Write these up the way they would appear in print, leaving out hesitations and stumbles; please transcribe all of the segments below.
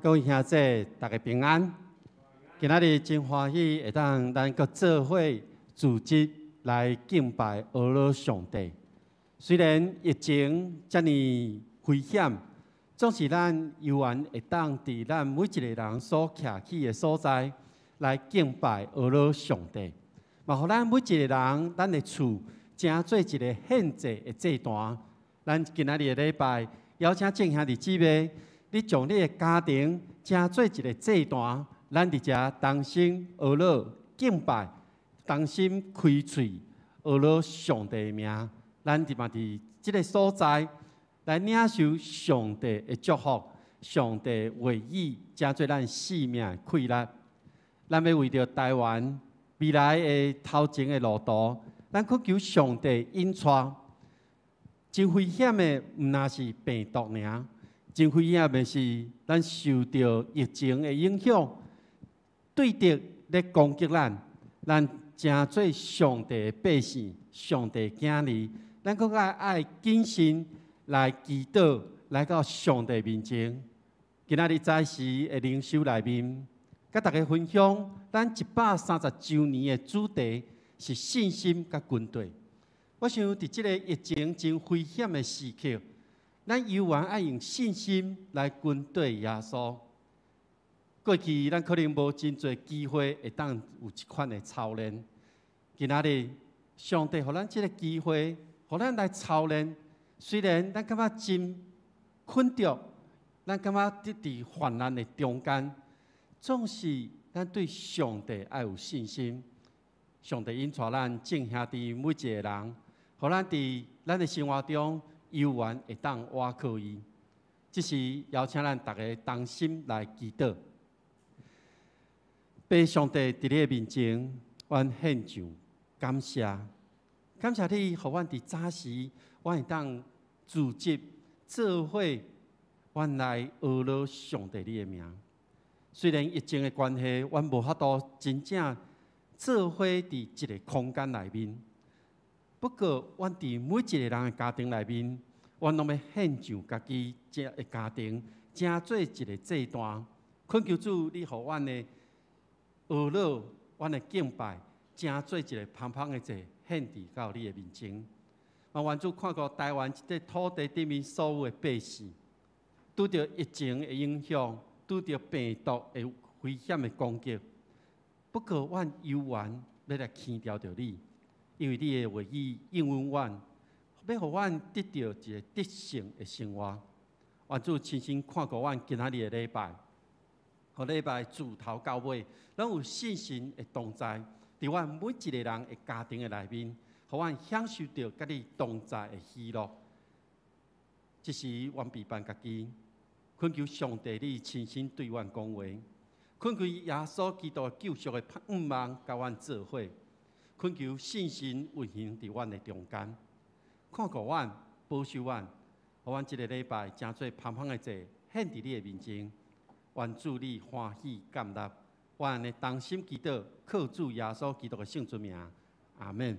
各位兄弟，大家平安。今仔日真歡喜，會當咱閣做伙組織來敬拜阿羅上帝。雖然疫情遮爾危險，總是咱猶原會當佇咱每一个人所徛起的所在來敬拜阿羅上帝。嘛，予咱每一个人，咱的厝成做一个獻祭的祭壇。咱今仔日的禮拜，邀請眾兄弟姊妹，你將你的家庭成做一个祭壇，咱佇遮同心呵咾敬拜，同心開喙呵咾上帝的名。咱佇嘛佇這个所在來領受上帝的祝福，上帝話語，成做咱生命的氣力。咱欲為著台灣未來的頭前的路途，咱懇求上帝引帶。真危險的，毋但是病毒爾，真危險的是咱受著疫情的影響，對敵咧攻擊咱，咱成做上帝的百姓，上帝的囝兒，咱閣較愛謹慎來祈禱，來到上帝面前。今仔日早時的靈修內面，佮大家分享，咱130週年的主題是信心佮軍隊。我想佇這个疫情真危險的時刻，咱猶原愛用信心來跟綴耶穌。過去咱可能無真濟機會會當有這款的操練，今仔日上帝予咱這个機會，予咱來操練。雖然咱感覺真困著，咱感覺佇患難的中間，總是咱對上帝愛有信心。上帝引帶咱眾兄弟每一个人，予咱佇咱的生活中猶原會當倚靠伊。這時邀請咱逐家同心來祈禱。父上帝佇你的面前，阮獻上感謝，感謝你，予阮佇早時，阮會當組織做伙，阮來呵咾上帝你的名。雖然疫情的關係，阮無法度真正做伙佇一个空間內面，不過，阮佇每一个人的家庭內面，阮攏欲獻上家己這个家庭，成做一个祭壇，懇求主，你予阮的呵咾，阮的敬拜，成做一个芳芳的祭，獻佇到你的面前。嘛，願主看顧台灣這塊土地頂面所有的百姓，拄著疫情的影響，拄著病毒的危險的攻擊。不過，阮猶原欲來牽牢著你，因為你的話語應允阮，欲予阮得著一个得勝的生活。願主親身看顧阮今仔日的禮拜，予禮拜自頭到尾，攏有聖神的同在，佇阮每一个人的家庭的內面，予阮享受著佮你同在的喜樂。這時，阮陪伴家己，懇求上帝你親身對阮講話，懇求耶穌基督救贖的盼望佮阮做伙，懇求聖神運行佇阮的中間，看顧阮，保守阮，予阮這个禮拜成做芳芳的祭，獻佇你的面前。願主你歡喜感納，阮的同心祈禱，靠主耶穌基督的聖尊名，阿們。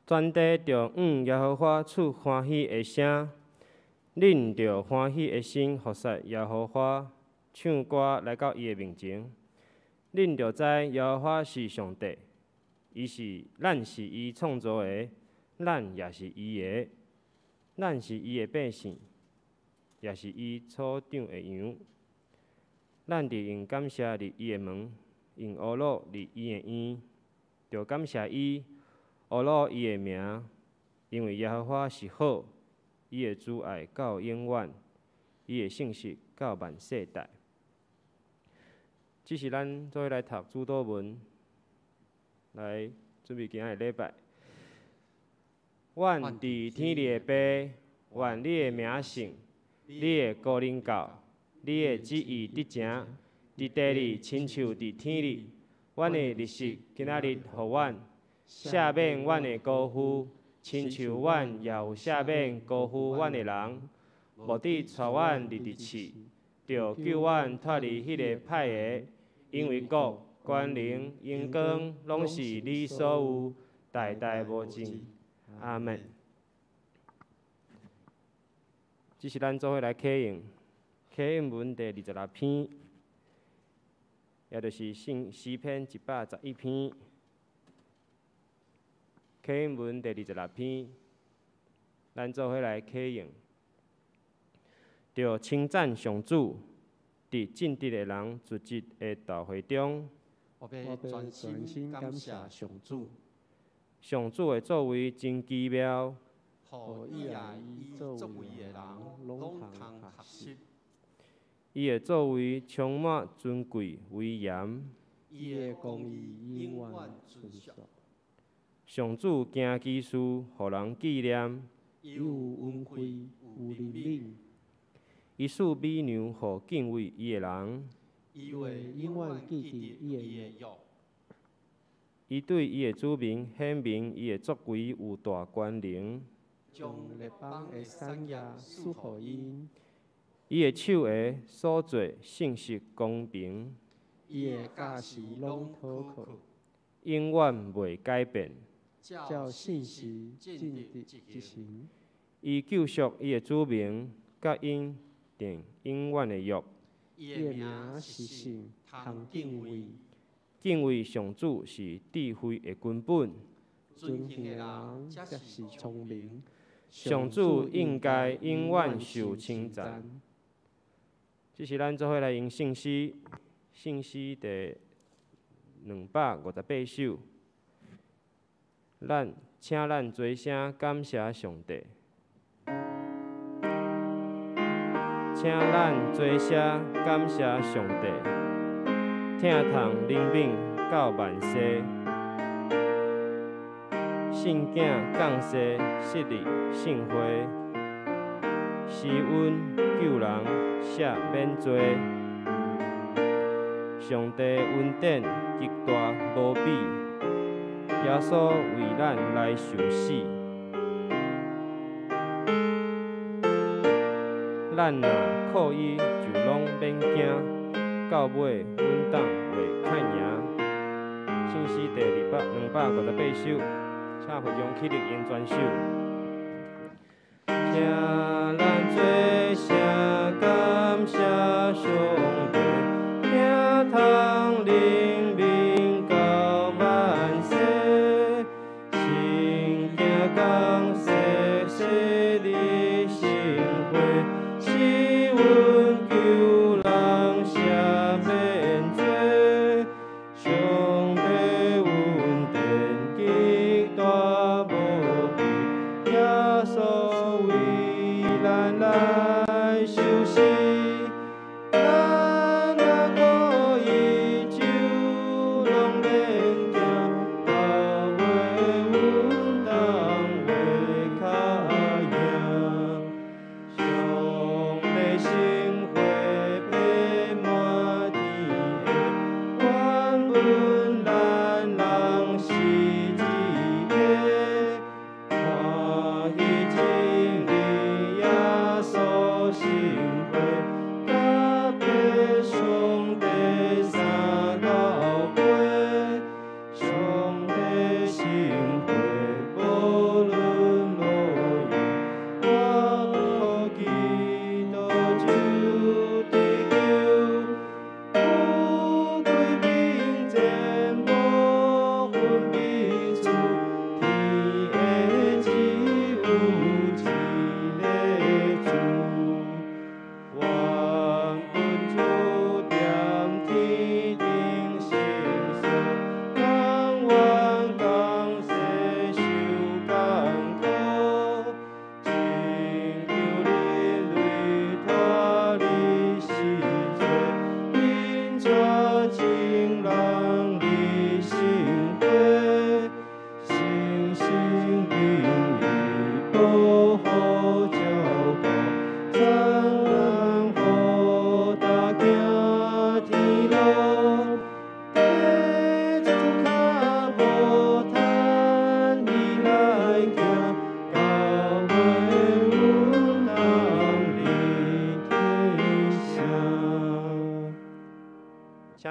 全地著向耶和華出歡喜的聲，恁著歡喜的心服侍耶和華，唱歌來到伊的面前。恁著知耶和華是上帝，伊是咱是伊創造的，咱也是伊的，咱是伊的百姓，也是伊草長的羊。咱著用感謝入伊的門，用呵咾入伊的院，著感謝伊，呵咾伊的名，因為耶和華是好，伊的慈愛到永遠，伊的信實到萬世代。這是咱做伙來讀主禱文，來準備今仔日禮拜。阮佇天裡的爸，願你的名聖，你的國臨到，你的旨意得成，佇地裡親像佇天裡。阮的日食今仔日予阮，赦免阮的過負，親像阮也有赦免過負阮的人。無得帶阮入佇試，著救阮脫離彼個歹的。因為國、權能、榮光，攏是你所有，代代無盡。阿門。這是咱做伙來啟應，啟應文第26篇，也就是聖詩篇111篇。啟應文第二十六篇，咱做伙來啟應，著稱讚上主，佇正直的人聚集的大會中，我欲全心感謝上主。上主的作為真奇妙，予倚愛伊作為的人攏通學習。伊的作為充滿尊貴威嚴。伊的公義永遠存續。上主行奇事，予人紀念。伊有恩惠，有憐憫。伊賜美糧予敬畏伊的人。伊話永遠記得伊的約。伊對伊的子民顯明伊的作為有大權能。將列邦的產業賜予𪜶。伊的手下所做信實公平。伊的教示攏可靠。永遠袂改變。照信實正直執行。伊救贖伊的子民，佮𪜶訂永遠的約。伊的名是聖，通敬畏。敬畏上主是智慧的根本。遵行的人才是聰明。上主應該永遠受稱讚。這是咱做伙來用聖詩，聖詩第258首。咱請咱齊聲感謝上帝。請咱齊聲感謝上帝，疼痛憐憫到萬世。聖囝降世，設立聖會，施恩救人，赦免罪。上帝恩典極大無比，耶穌為咱來受死。咱若靠伊，就攏免驚，到尾阮當會較贏。聖詩第258首，請會眾起立用全首。請咱齊聲感謝上帝，疼痛憐憫到萬世，聖囝降世設立聖會，施恩救人赦免罪，上帝恩典極大無比，耶穌為咱來受死。咱若靠伊就攏免驚，到尾阮當會較贏。上帝聖血遍滿天下，原文咱人是一家。歡喜真理耶穌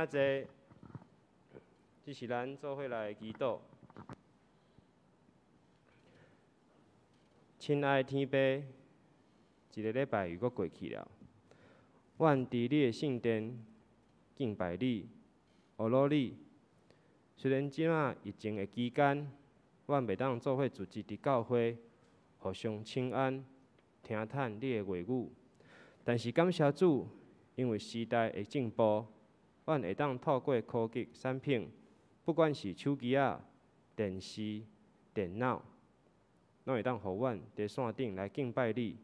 請坐。這是咱做伙來祈禱。親愛天父，一个禮拜又閣過去了。阮佇你的聖殿敬拜你、阿羅你。雖然這馬疫情的期間，阮袂當做伙聚集佇教會，互相請安、聽嘆你的話語，但是感謝主，因為時代的進步，阮會當透過科技產品，不管是手機仔、電視、電腦，攏會當予阮佇線頂來敬拜你。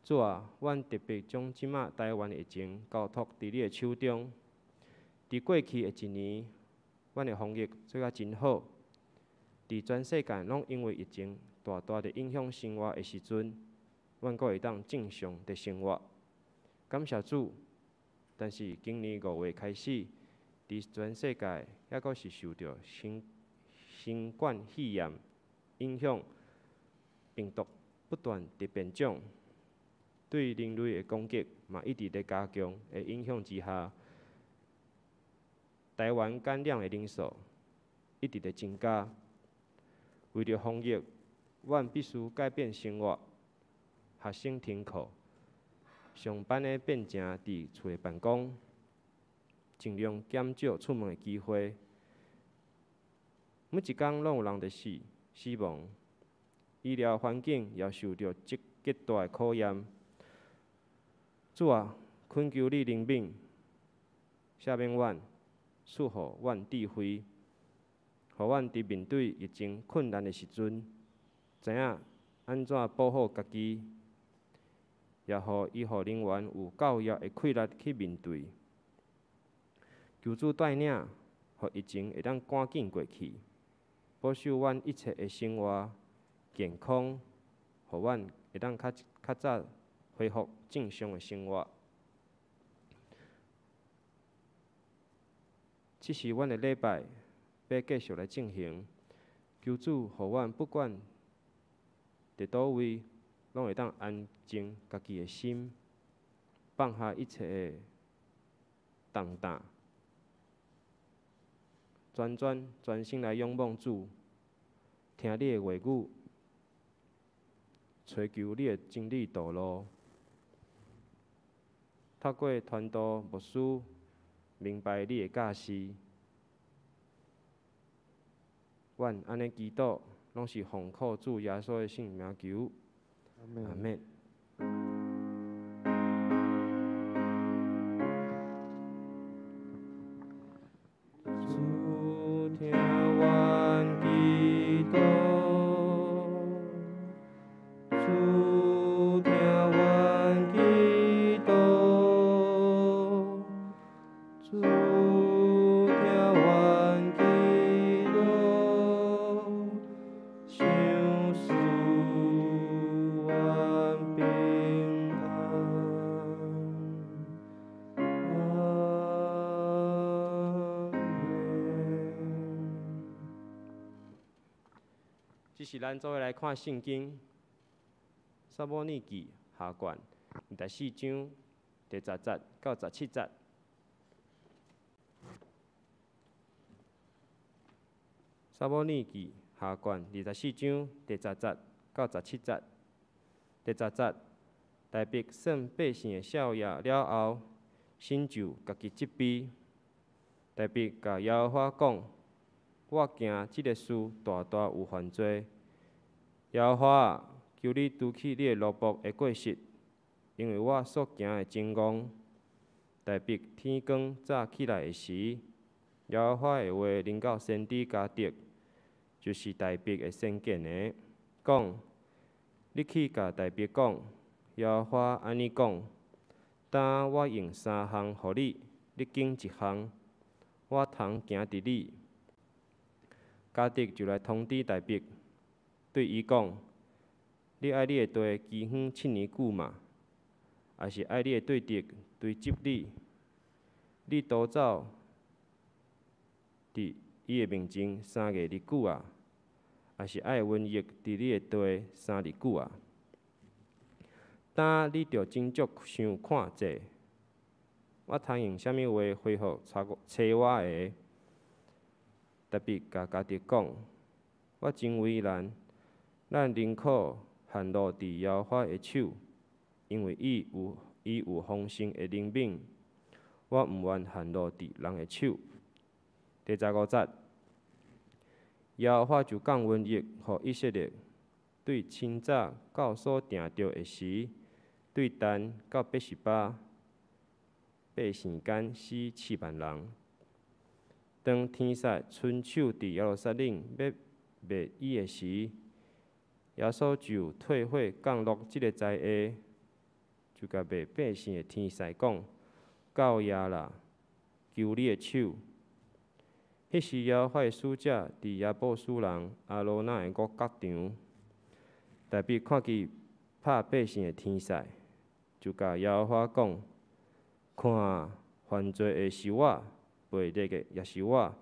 主啊，阮特別將這馬台灣疫情交託佇你的手中。佇過去的一年，阮的防疫做甲真好。佇全世界攏因為疫情大大的影響生活的時陣，阮閣會當正常的生活。感謝主。但是今年5月開始，佇全世界猶閣是受著新冠肺炎影響，病毒不斷佇變種，對人類的攻擊嘛一直咧加強的影響之下，台灣感染的人數一直咧增加。為著防疫，阮必須改變生活，學生停課，上班的變成佇厝內辦公，盡量減少出門的機會。每一工攏有人佇死亡，醫療環境也受著極大的考驗。主啊，懇求你憐憫，赦免阮，賜予阮智慧，予阮佇面對疫情困難的時陣，知影按怎保護家己，也予醫護人員有夠額的氣力去面對。求主帶領，予疫情會當趕緊過去，保守阮一切的生活健康，予阮會當較較早恢復正常的生活。這是阮的禮拜欲繼續來進行，求主予阮不管佇佗位，攏會當安靜家己的心，放下一切的重擔，專專專心來仰望主，聽你的話語，追求你的真理道路。透過傳道牧師明白你的教示，阮按呢祈禱，攏是奉靠主耶穌的聖名求，阿們。主聽阮祈禱，主聽阮祈禱，主聽阮祈禱，賞賜阮平安。阿們。這是咱做伙來看聖經，《撒母耳記》下卷24章第十節到17節。撒母耳記下卷24章第十節到17節。第十節，大衛算百姓的數額了後，新就家己責備。大衛共耶和華講：我行這个事大大有犯罪。耶和華啊，求你除去你的奴僕的過失，因為我所行的真戇。大衛天光早起來的時，耶和華的話臨到先知迦得，就是大衛的先見的，講：你去共大衛講，耶和華按呢講：當我用三項予你，你揀一項，我通行佇你。迦得就來通知大衛，對伊講：你愛你的地饑荒七年久嗎？抑是愛你的對敵追擊你？你逃走佇伊的面前三月日久啊？抑是愛瘟疫佇你的地三日久啊？當你著斟酌想看濟，我通用啥物话回覆差我的？大卫共迦得讲：我真为难，咱宁可陷落伫耶和华的手，因为伊有丰盛的怜悯。我毋愿陷落伫人的手。第15节，耶和华就降瘟疫予以色列，对清早到所定著的时，对但到别是巴，百姓间死4万人。当天使伸手伫耶路撒冷欲灭伊的时，耶稣就退火降落这个灾厄，就共灭百姓的天使讲：够矣啦，求你的手。彼时耶和华的使者伫耶布斯人亚罗那的五角场，大卫看见拍百姓的天使，就共耶和华讲：看啊，犯罪的是我，悖逆的也是我，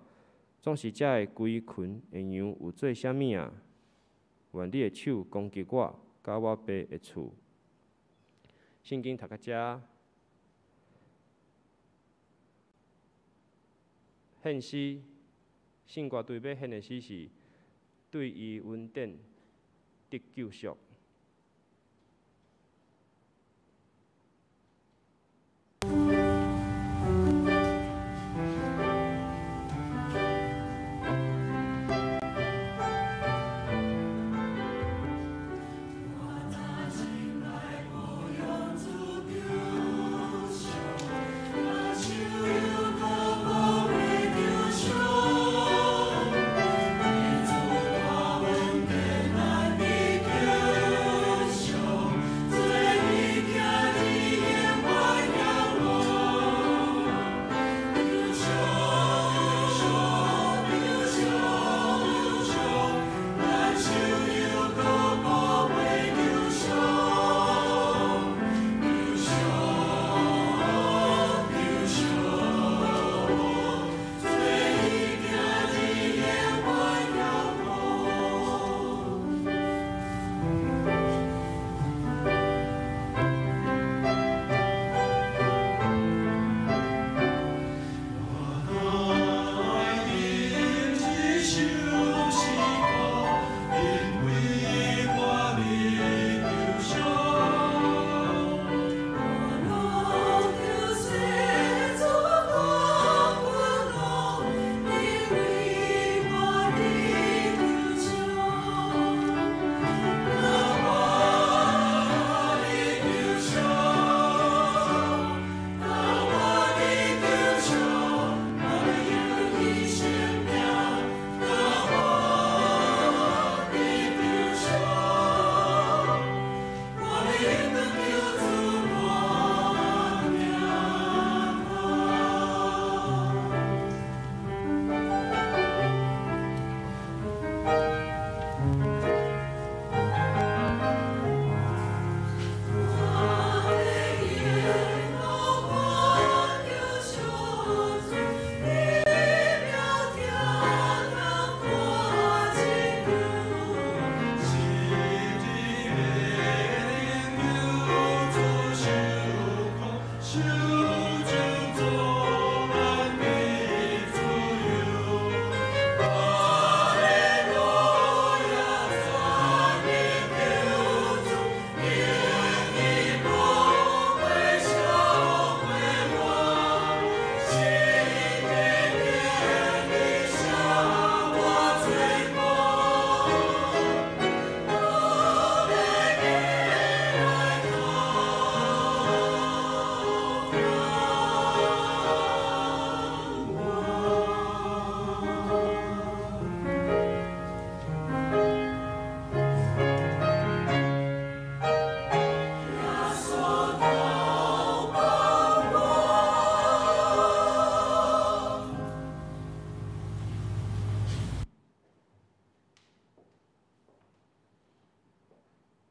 总是遮个规群的羊有做啥物啊？愿你的手攻击我，佮我爸的厝。圣经读到遮，献诗，圣歌队欲献的诗是对伊恩典得救赎。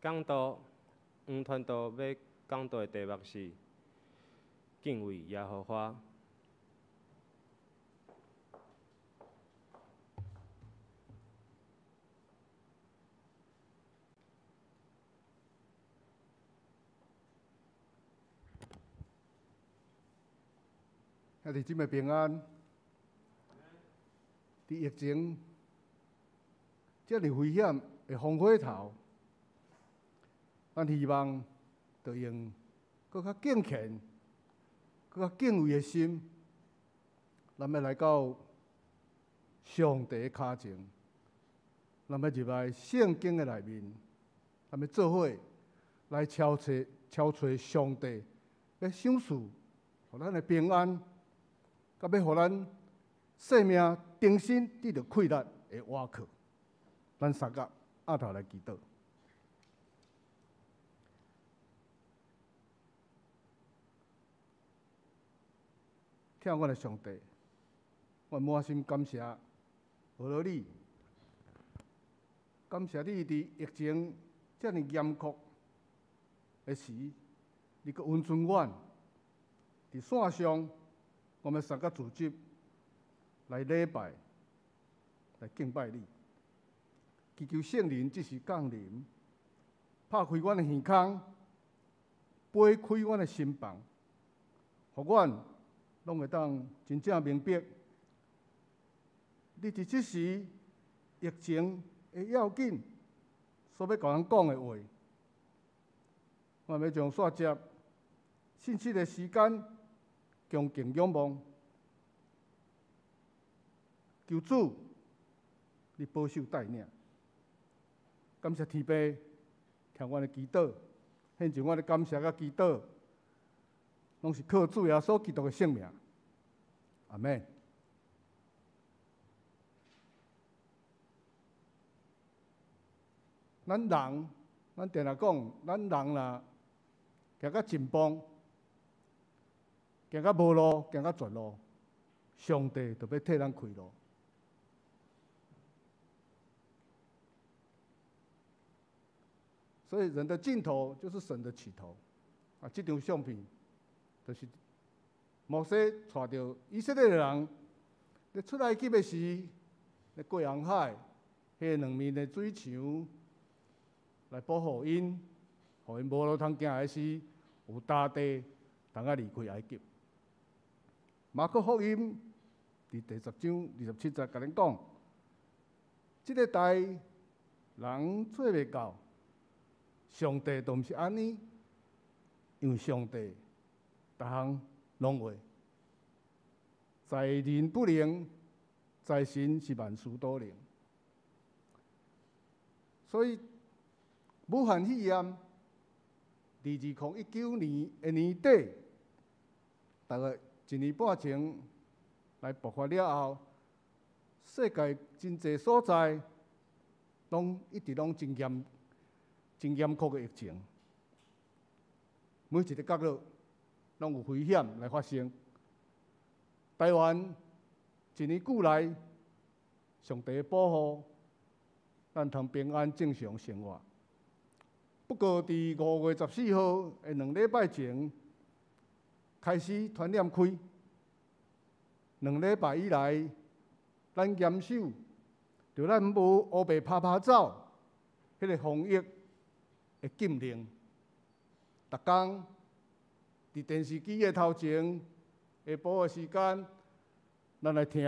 讲道，黄传道欲讲道的题目是敬畏耶和华。兄弟姊妹平安。佇疫情遮爾危險的風火頭，咱希望著用閣較敬虔、閣較敬畏的心，咱欲來到上帝的跤前，咱欲入來聖經的內面，咱欲做伙來敲揣敲揣上帝，欲賞賜予咱的平安，佮欲予咱生命重新得著氣力的倚靠。咱三甲徼頭來祈禱。疼阮的上帝，我滿心感謝，阿羅你，感謝你佇疫情遮爾嚴酷的時，你閣允准阮佇線上，我們三個組織來禮拜，來敬拜你。祈求聖靈這時降臨，拍開阮的耳孔，掰開阮的心房，予阮攏會當真正明白，你佇這時疫情的要緊所欲共阮講的話。我欲將煞節信息的時間，恭敬仰望，求主你保守帶領，感謝天父聽阮的祈禱，獻上阮的感謝佮祈禱，攏是靠主耶穌基督的聖名，阿們。咱人，咱定定講，咱人若行到盡崩，行到無路，行到絕路，上帝就欲替咱開路。所以人的盡頭就是神的起頭。啊，這張相片就是摩西帶著以色列人，咧出埃及的時，咧過紅海，彼兩面的水牆來保護𪜶，予𪜶無路通行的時，有大地通啊離開埃及。馬可福音佇第10章27節共咱講，這个代人做袂到，上帝都毋是按呢，因為上帝逐項攏會，在人不能，在神是萬事都能。所以武漢肺炎佇2019年的年底，大概一年半前來爆發了後，世界真濟所在攏一直攏真嚴、真嚴酷的疫情，每一个角落攏有危險來發生。台灣一年久來，上帝的保護，咱通平安正常生活。不過，佇5月14號的2禮拜前開始傳染開，2禮拜以來，咱嚴守著咱無烏白趴趴走彼个防疫的禁令。逐工佇電視機的頭前，下晡的時間，咱來聽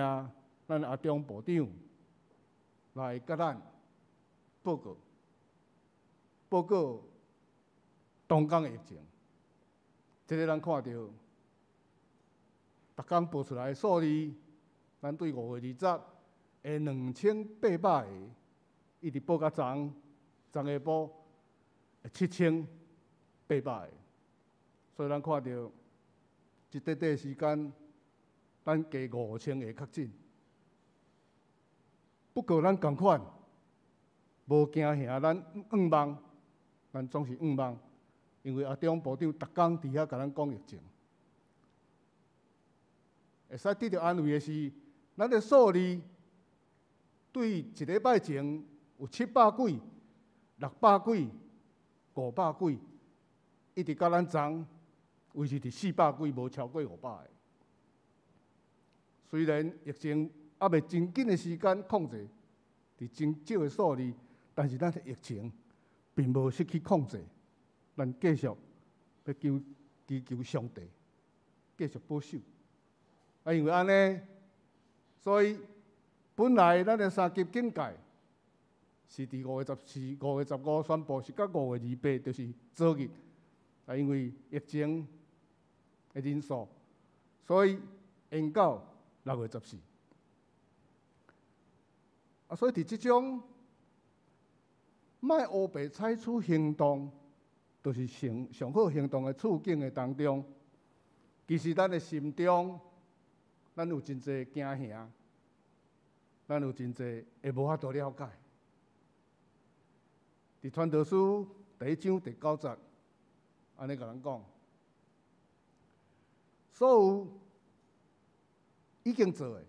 咱阿中部長來共咱報告。報告東港的疫情，這个咱看著，逐工報出來的數字，咱對5月20的2800個，一直報到昨昏，昨下晡7800個，所以咱看著這短短時間，咱加5000個確診。不過咱仝款，無驚嚇咱向望。咱總是向望，因為阿中部長逐工佇遐共咱講疫情。會使得著安慰的是，咱的數字對一禮拜前有700幾、600幾、500幾，一直到咱昨維持佇400幾，無超過500個。雖然疫情猶未真緊的時間控制，佇真少的數字，但是咱的疫情並無失去控制，咱繼續欲求祈求上帝，繼續保守。啊，因為按呢，所以本來咱的三級警戒是佇5月14、5月15宣布，是到5月28，就是昨日。啊，因為疫情的人數，所以延到6月14。啊，所以佇這種莫烏白採取行動，就是上上好行動的處境的當中，其實咱的心中，咱有真濟驚嚇，咱有真濟會無法度了解。佇傳道書第一章第九節，按呢共咱講，所有已經做的，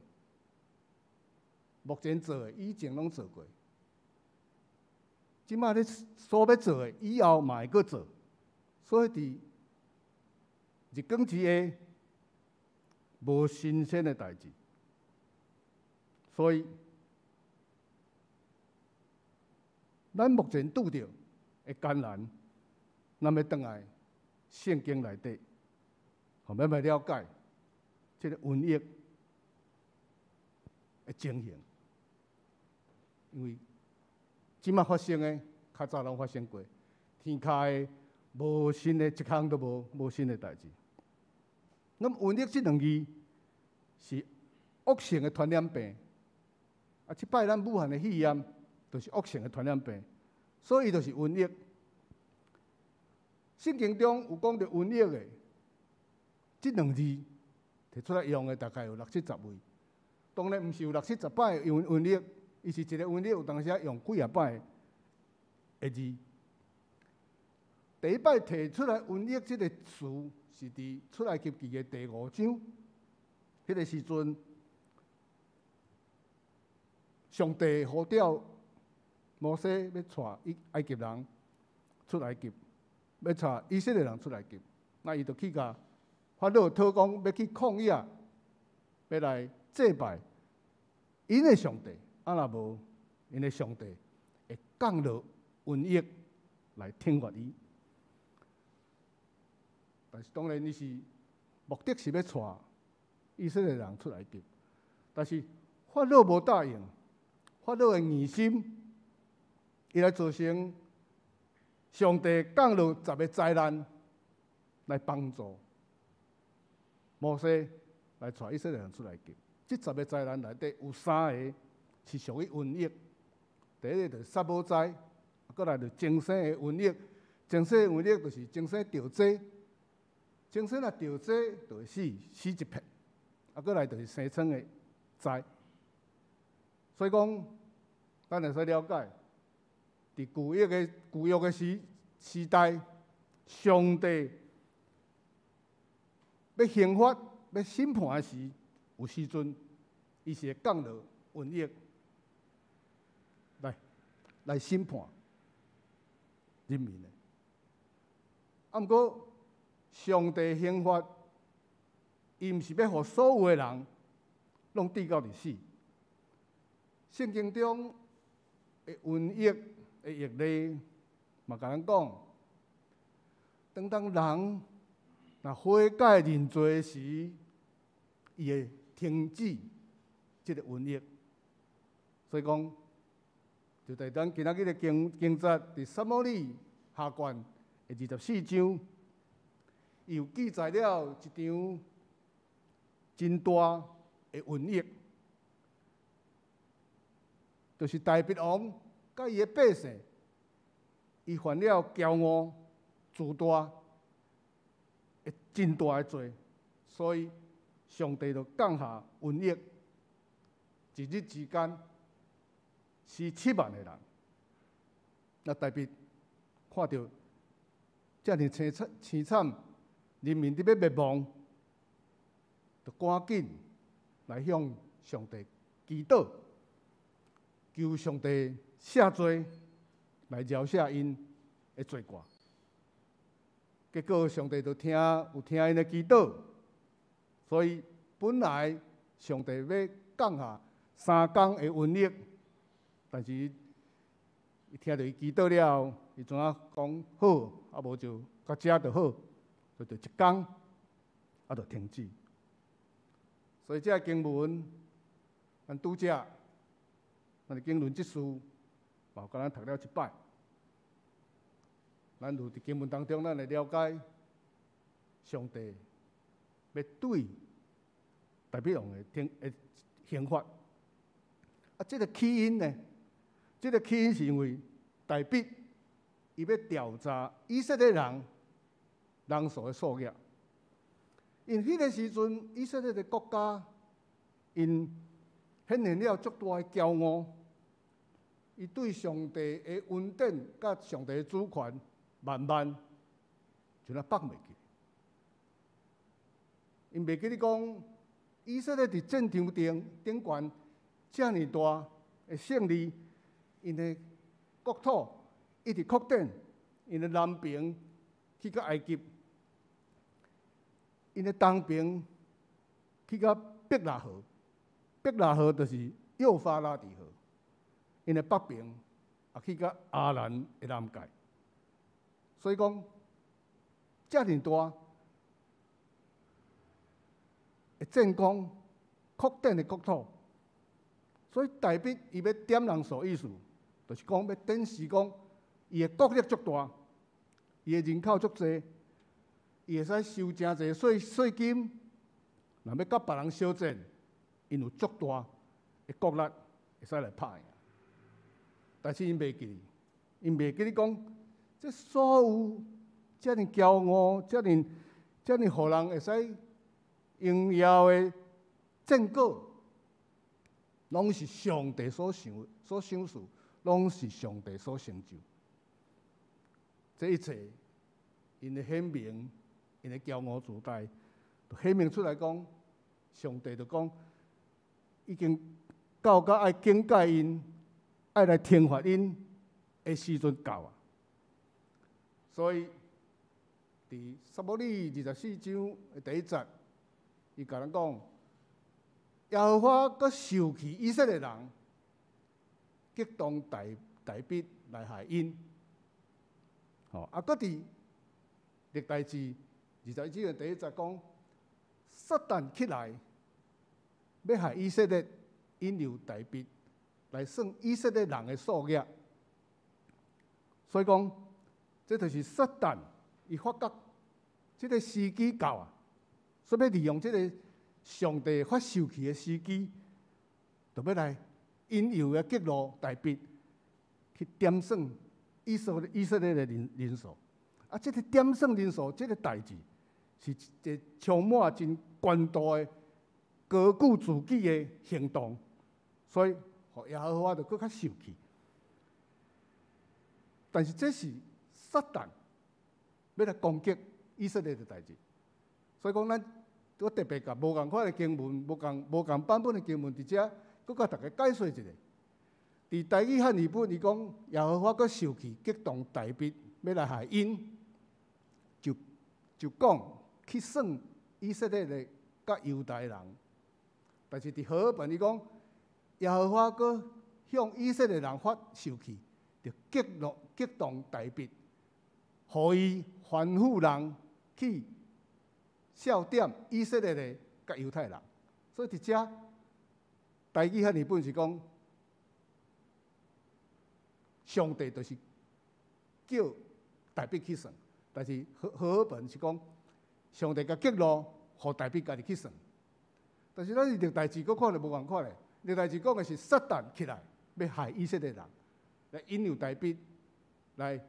目前做的，以前攏做過。這擺咧所欲做的，以後嘛會閣做。所以佇日光之下，無新鮮的代誌。所以，咱目前拄著的艱難，咱欲轉來聖經內底，予咱來了解這个瘟疫的情形。因為這擺發生的，較早攏發生過，天跤的無新的一項都無，無新的代誌。那麼瘟疫這兩字是惡性的傳染病，啊，這擺咱武漢的肺炎就是惡性的傳染病，所以就是瘟疫。聖經中有講著瘟疫的這兩字提出來用的，大概有六七十位。當然毋是有六七十擺用瘟疫，伊是一个瘟疫有當時用幾仔擺的字。第一擺提出來瘟疫這个詞，是佇出埃及記的第五章，彼个時陣，上帝呼召摩西欲帶埃及人出埃及，欲帶以色列人出埃及，那伊就去共法老討講，欲去曠野，欲來祭拜𪜶的上帝，啊若無，𪜶的上帝會降落瘟疫來懲罰伊。但是當然，伊是目的是欲帶以色列人出埃及，但是法老無答應，法老的硬心，伊來造成上帝降落十个災難來幫助摩西來帶以色列人出埃及。這十个災難內底有三个是屬於瘟疫，第一个就是撒母災，閣來就增生的瘟疫，增生的瘟疫就是增生著災，增生若著災就會死，死一片，啊，閣來就是生瘡的災。所以講，咱會使了解，佇舊約的時代，上帝欲刑罰、欲審判的時，有時陣伊是會降落瘟疫來審判人民的。啊，毋過上帝刑罰，伊毋是欲予所有的人攏致到佇死。聖經中的瘟疫的譯例嘛，共咱講，當人若悔改認罪時，伊會停止這个瘟疫。所以講，就佇咱今仔日的經節，佇撒母耳下卷的24章，伊有記載了一場真大的瘟疫，就是大衛王佮伊的百姓，伊犯了驕傲、自大，的真大的罪，所以上帝就降下瘟疫，一日之間死7萬个人。那大衛看著遮爾凄慘、凄慘，人民佇欲滅亡，就趕緊來向上帝祈禱，求上帝赦罪，來饒赦𪜶的罪過。結果上帝就聽，有聽𪜶的祈禱，所以本來上帝欲降下3工的瘟疫，但是伊聽著伊祈禱了後，伊怎仔講好，啊無就到遮就好，就一工，啊就停止。所以這个經文，咱拄才，咱的經綸執事，嘛有共咱讀了一擺。咱有佇經文當中，咱會了解上帝欲對大衛王的懲的刑罰。啊，這个起因呢？這个起因是因為大衛伊欲調查以色列人人數的數額。因彼个時陣，以色列的國家𪜶顯現了足大的驕傲，伊對上帝的恩典佮上帝的主權，慢慢就來放袂記。𪜶袂記得講，以色列佇戰場頂頂懸遮爾大的勝利，𪜶的國土一直擴展，𪜶的南邊去到埃及，𪜶的東邊去到伯拉河，伯拉河就是幼發拉底河，𪜶的北邊也去到亞蘭的南界。所以講，遮爾大的戰功，擴展的國土，所以大衛伊欲點人數意思，就是講欲展示講，伊的國力足大，伊的人口足濟，伊會使收誠濟稅稅金，若欲佮別人相戰，𪜶有足大的國力會使來拍贏。但是𪜶袂記，𪜶袂記得講，這所有遮爾驕傲、遮爾遮爾予人會使榮耀的戰果，攏是上帝所賞、所賞賜，攏是上帝所成就。這一切，𪜶的顯明，𪜶的驕傲自大，就顯明出來講，上帝就講，已經到甲愛警戒𪜶，愛來懲罰𪜶的時陣到啊！所以，佇撒母耳24章的第一節，伊共咱講，耶和華閣受氣以色列人，激動大大衛來害𪜶。吼，啊，閣佇歷代志21章的第一節講，撒旦起來欲害以色列，引誘大衛來算以色列人的數額。所以講，這就是撒旦伊發覺這个時機到啊，所以欲利用這个上帝發受氣的時機，就欲來引誘啊激怒大衛去點算以色以色列的人人數。啊，這个點算人數這个代誌，是一個充滿真懸度的高舉自己的行動，所以予耶和華就閣較受氣。但是這是撒旦欲來攻擊以色列的代誌，所以講咱我特別共無仝款的經文，無仝無仝版本的經文，佇遮閣共大家解說一下。佇台語漢語本，伊講耶和華閣受氣，激動大衛欲來害𪜶，就就講去算以色列的佮猶大人。但是佇和合本伊講，耶和華閣向以色列人發受氣，就激怒激動大衛，予伊吩咐人去數點以色列的佮猶太人。所以佇遮台語漢語本是講，上帝就是叫大衛去算，但是和和合本是講，上帝共激怒，予大衛家己去算。但是咱佇歷代志閣看著無仝款咧，歷代志講的是撒旦起來欲害以色列人，來引誘大衛來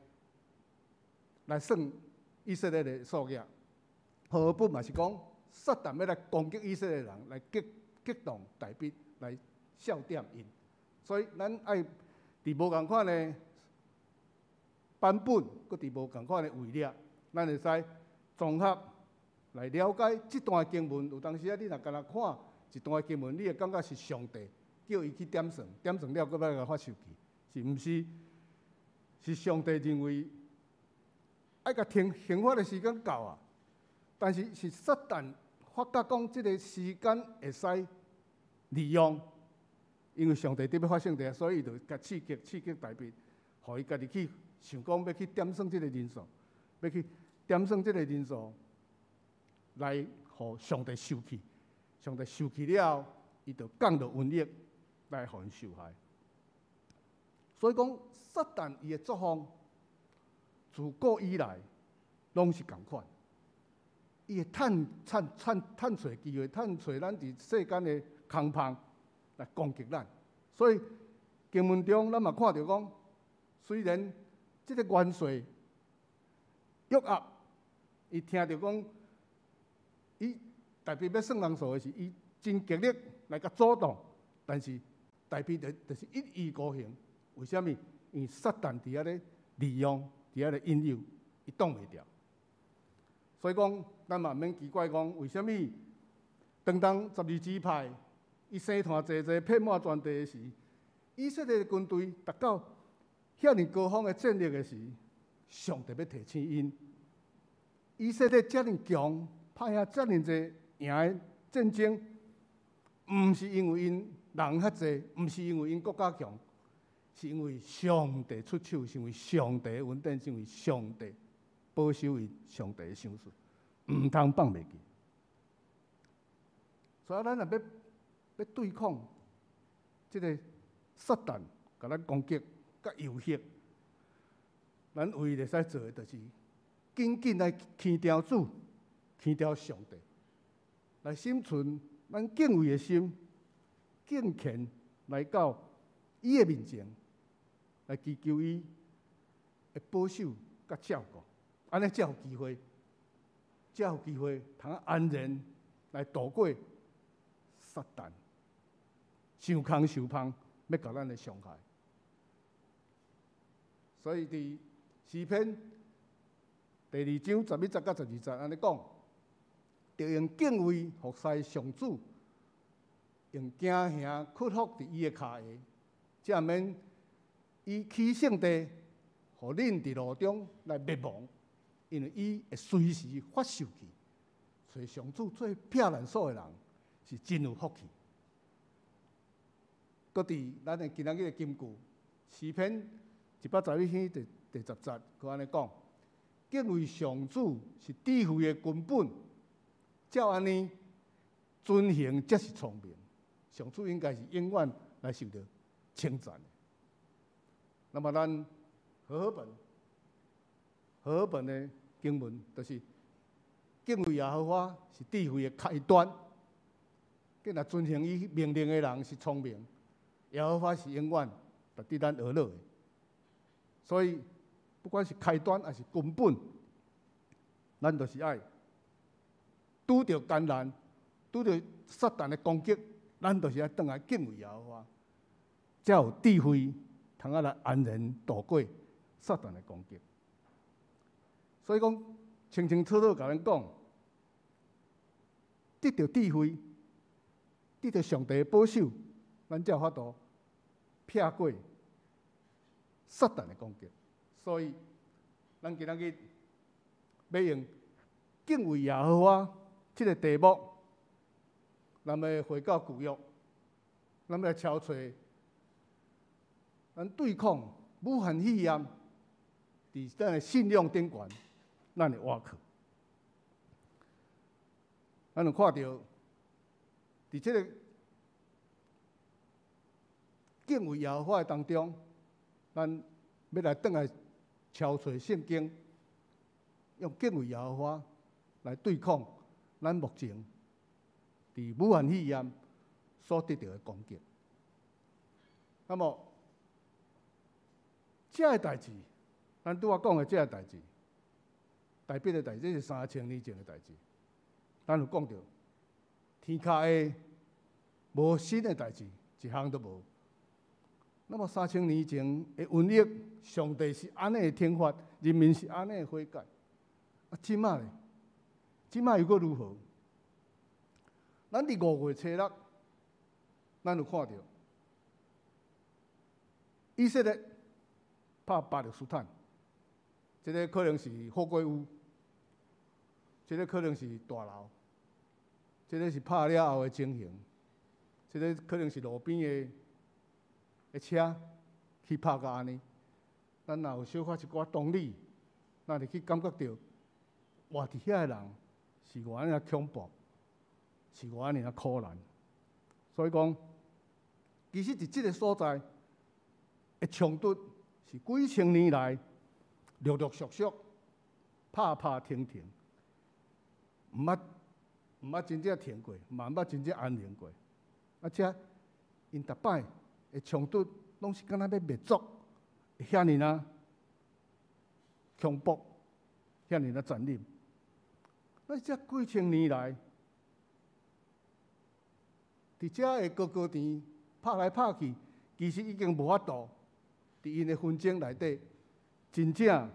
來算以色列的數額。和合本嘛是講，撒旦欲來攻擊以色列人，來激激動大衛來數點𪜶。所以咱愛佇無仝款的版本，閣佇無仝款的位列，咱會使綜合來了解這段經文。有當時啊，你若干焦看一段經文，你會感覺是上帝叫伊去點算，點算了，閣欲共發受氣，是毋是？是上帝認為愛共懲懲罰的時間到啊，但是是撒旦發覺講這个時間會使利用，因為上帝佇欲發聖地，所以伊就共刺激刺激大衛，予伊家己去想講欲去點算這个人數，欲去點算這个人數，來予上帝受氣。上帝受氣了後，伊就降落瘟疫來予𪜶受害。所以講，撒旦伊的作風，自古以來攏是仝款。伊會趁趁趁趁揣機會，趁揣咱佇世間的空縫來攻擊咱。所以經文中，咱嘛看著講，雖然這个元帥約押，伊聽著講，伊大衛欲算人數的時，伊真極力來共阻擋，但是大衛就是一意孤行。為啥物？因為撒旦佇遐咧利用，佇遐咧引誘，伊擋袂牢。所以講，咱嘛毋免奇怪講，為啥物當當十二支派伊星團濟濟遍滿全地的時，以色列的軍隊達到遐爾高峰的戰力的時，上帝欲提醒𪜶，以色列遮爾強，拍遐遮爾濟贏的戰爭，毋是因為𪜶人較濟，毋是因為𪜶國家強，是因為上帝出手，是因為上帝的恩典，是因為上帝保守𪜶，上帝的賞賜，毋通放袂記。所以咱若欲欲對抗這个撒旦，共咱攻擊、佮誘惑，咱唯一會使做的，就是緊緊來牽牢主，牽牢上帝，來心存咱敬畏的心，敬虔來到伊的面前，來祈求伊的保守佮照顧，按呢才有機會，才有機會通安然來度過撒旦想空想芳欲共咱的傷害。所以佇詩篇第二章十一節到十二節按呢講，著用敬畏服侍上主，用驚嚇屈服佇伊的跤下，才免伊起聖地，予恁佇路中來滅亡，因為伊會隨時發受氣。揣上主做避難所的人是真有福氣。閣佇咱的今仔日的金句，詩篇111篇第十節，閣按呢講：敬畏上主是智慧的根本，照按呢遵行才是聰明。上主應該是永遠來受著稱讚的。那麼咱和合本的經文就是敬畏耶和華是智慧的開端。既若遵行伊命令的人是聰明，耶和華是永遠值得咱學樂的。所以，不管是開端抑是根本，咱就是愛拄著艱難，拄著撒旦的攻擊，咱就是愛轉來敬畏耶和華，才有智慧通啊來安然度過撒旦的攻擊。所以講，清清楚楚共咱講，得著智慧，得著上帝的保守，咱才有法度避過撒旦的攻擊。所以，咱今仔日欲用敬畏耶和華這个題目，咱欲回到舊約，咱欲來抄揣，咱對抗武漢肺炎，佇咱的信仰頂懸，咱的倚靠。咱有看著，佇這个敬畏耶和華的當中，咱欲來轉來抄揣聖經，用敬畏耶和華來對抗咱目前佇武漢肺炎所得著的攻擊。那麼，這个代誌，咱拄仔講的這个代誌，大衛的代誌，這是3000年前的代誌。咱有講著，天跤下無新的代誌，一項都無。那麼三千年前的瘟疫，上帝是按呢的懲罰，人民是按呢的悔改。啊，這擺咧？這擺又閣如何？咱佇5月初6，咱有看著以色列拍巴勒斯坦，這个可能是火鍋屋，這个可能是大樓，這个是拍了後的情形，這个可能是路邊的車去拍甲按呢。咱若有小可一寡同理，咱會去感覺著活佇遐的人是偌爾恐怖。是偌爾仔苦難。所以講，其實佇這个所在的衝突是幾千年來陸陸續續拍拍停停，毋捌真正停過，嘛毋捌真正安寧過。啊，遮𪜶逐擺的衝突，攏是敢若欲滅族，遐爾若恐怖，遐爾若殘忍。那這幾千年來，佇遮的高高田拍來拍去，其實已經無法度佇𪜶的紛爭內底，真正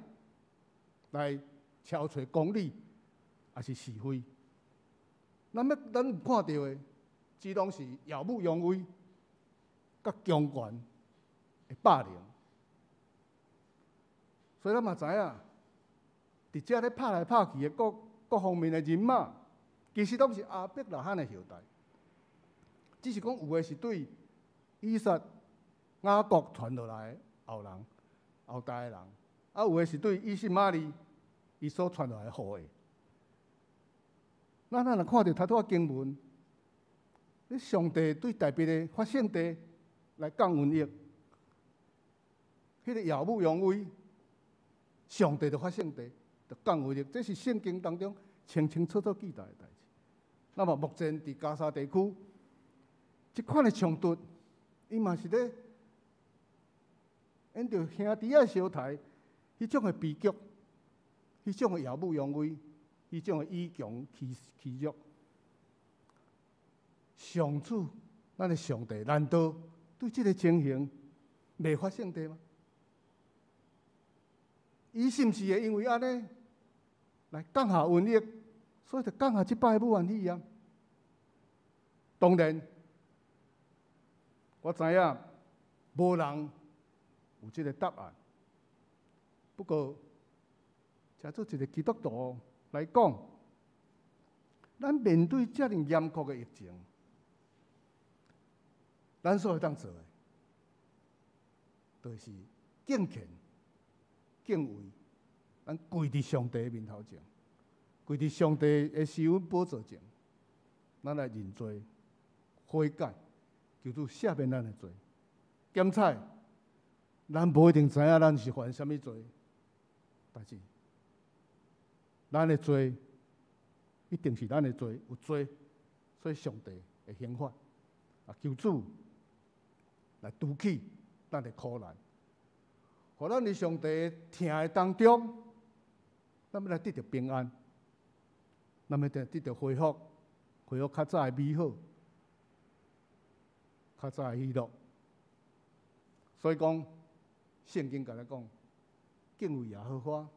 來敲揣公理，抑是是非。咱有看著的，只攏是耀武揚威、佮強權的霸凌。所以咱嘛知影，佇遮咧拍來拍去的各各方面的人馬，其實攏是亞伯拉罕的後代，只是講有的是對以撒、雅各傳落來的後人、後代的人，啊有的是對以實瑪利伊所傳落來的後裔。咱若看著頭拄仔經文，你上帝對大衛的發生地來降瘟疫，彼個耀武揚威，上帝就發聖地就降瘟疫，這是聖經當中清清楚楚記載的代誌。那麼目前佇加沙地區，這款的衝突，伊嘛是咧演著兄弟仔相刣，彼種的悲劇，彼種的耀武揚威，彼種的以強欺弱。上主，咱的上帝，難道對這个情形袂發聖地嗎？伊是毋是會因為按呢來降下瘟疫，所以就降下這擺武漢肺炎？當然，我知影無人有這个答案。不過，誠做一个基督徒來講，咱面對遮爾嚴酷的疫情，咱所會當做的，就是敬虔、敬畏，咱跪佇上帝面頭前，跪佇上帝的施恩寶座前，咱來認罪、悔改，求主赦免咱的罪。檢採，咱無一定知影咱是犯啥物罪，但是咱的罪一定是咱的罪有罪，所以上帝會刑罰啊，求主來除去咱的苦難，予咱佇上帝疼的當中，咱欲來得著平安，咱欲得著恢復，恢復較早的美好，較早的喜樂。所以講，聖經共咱講，敬畏耶和華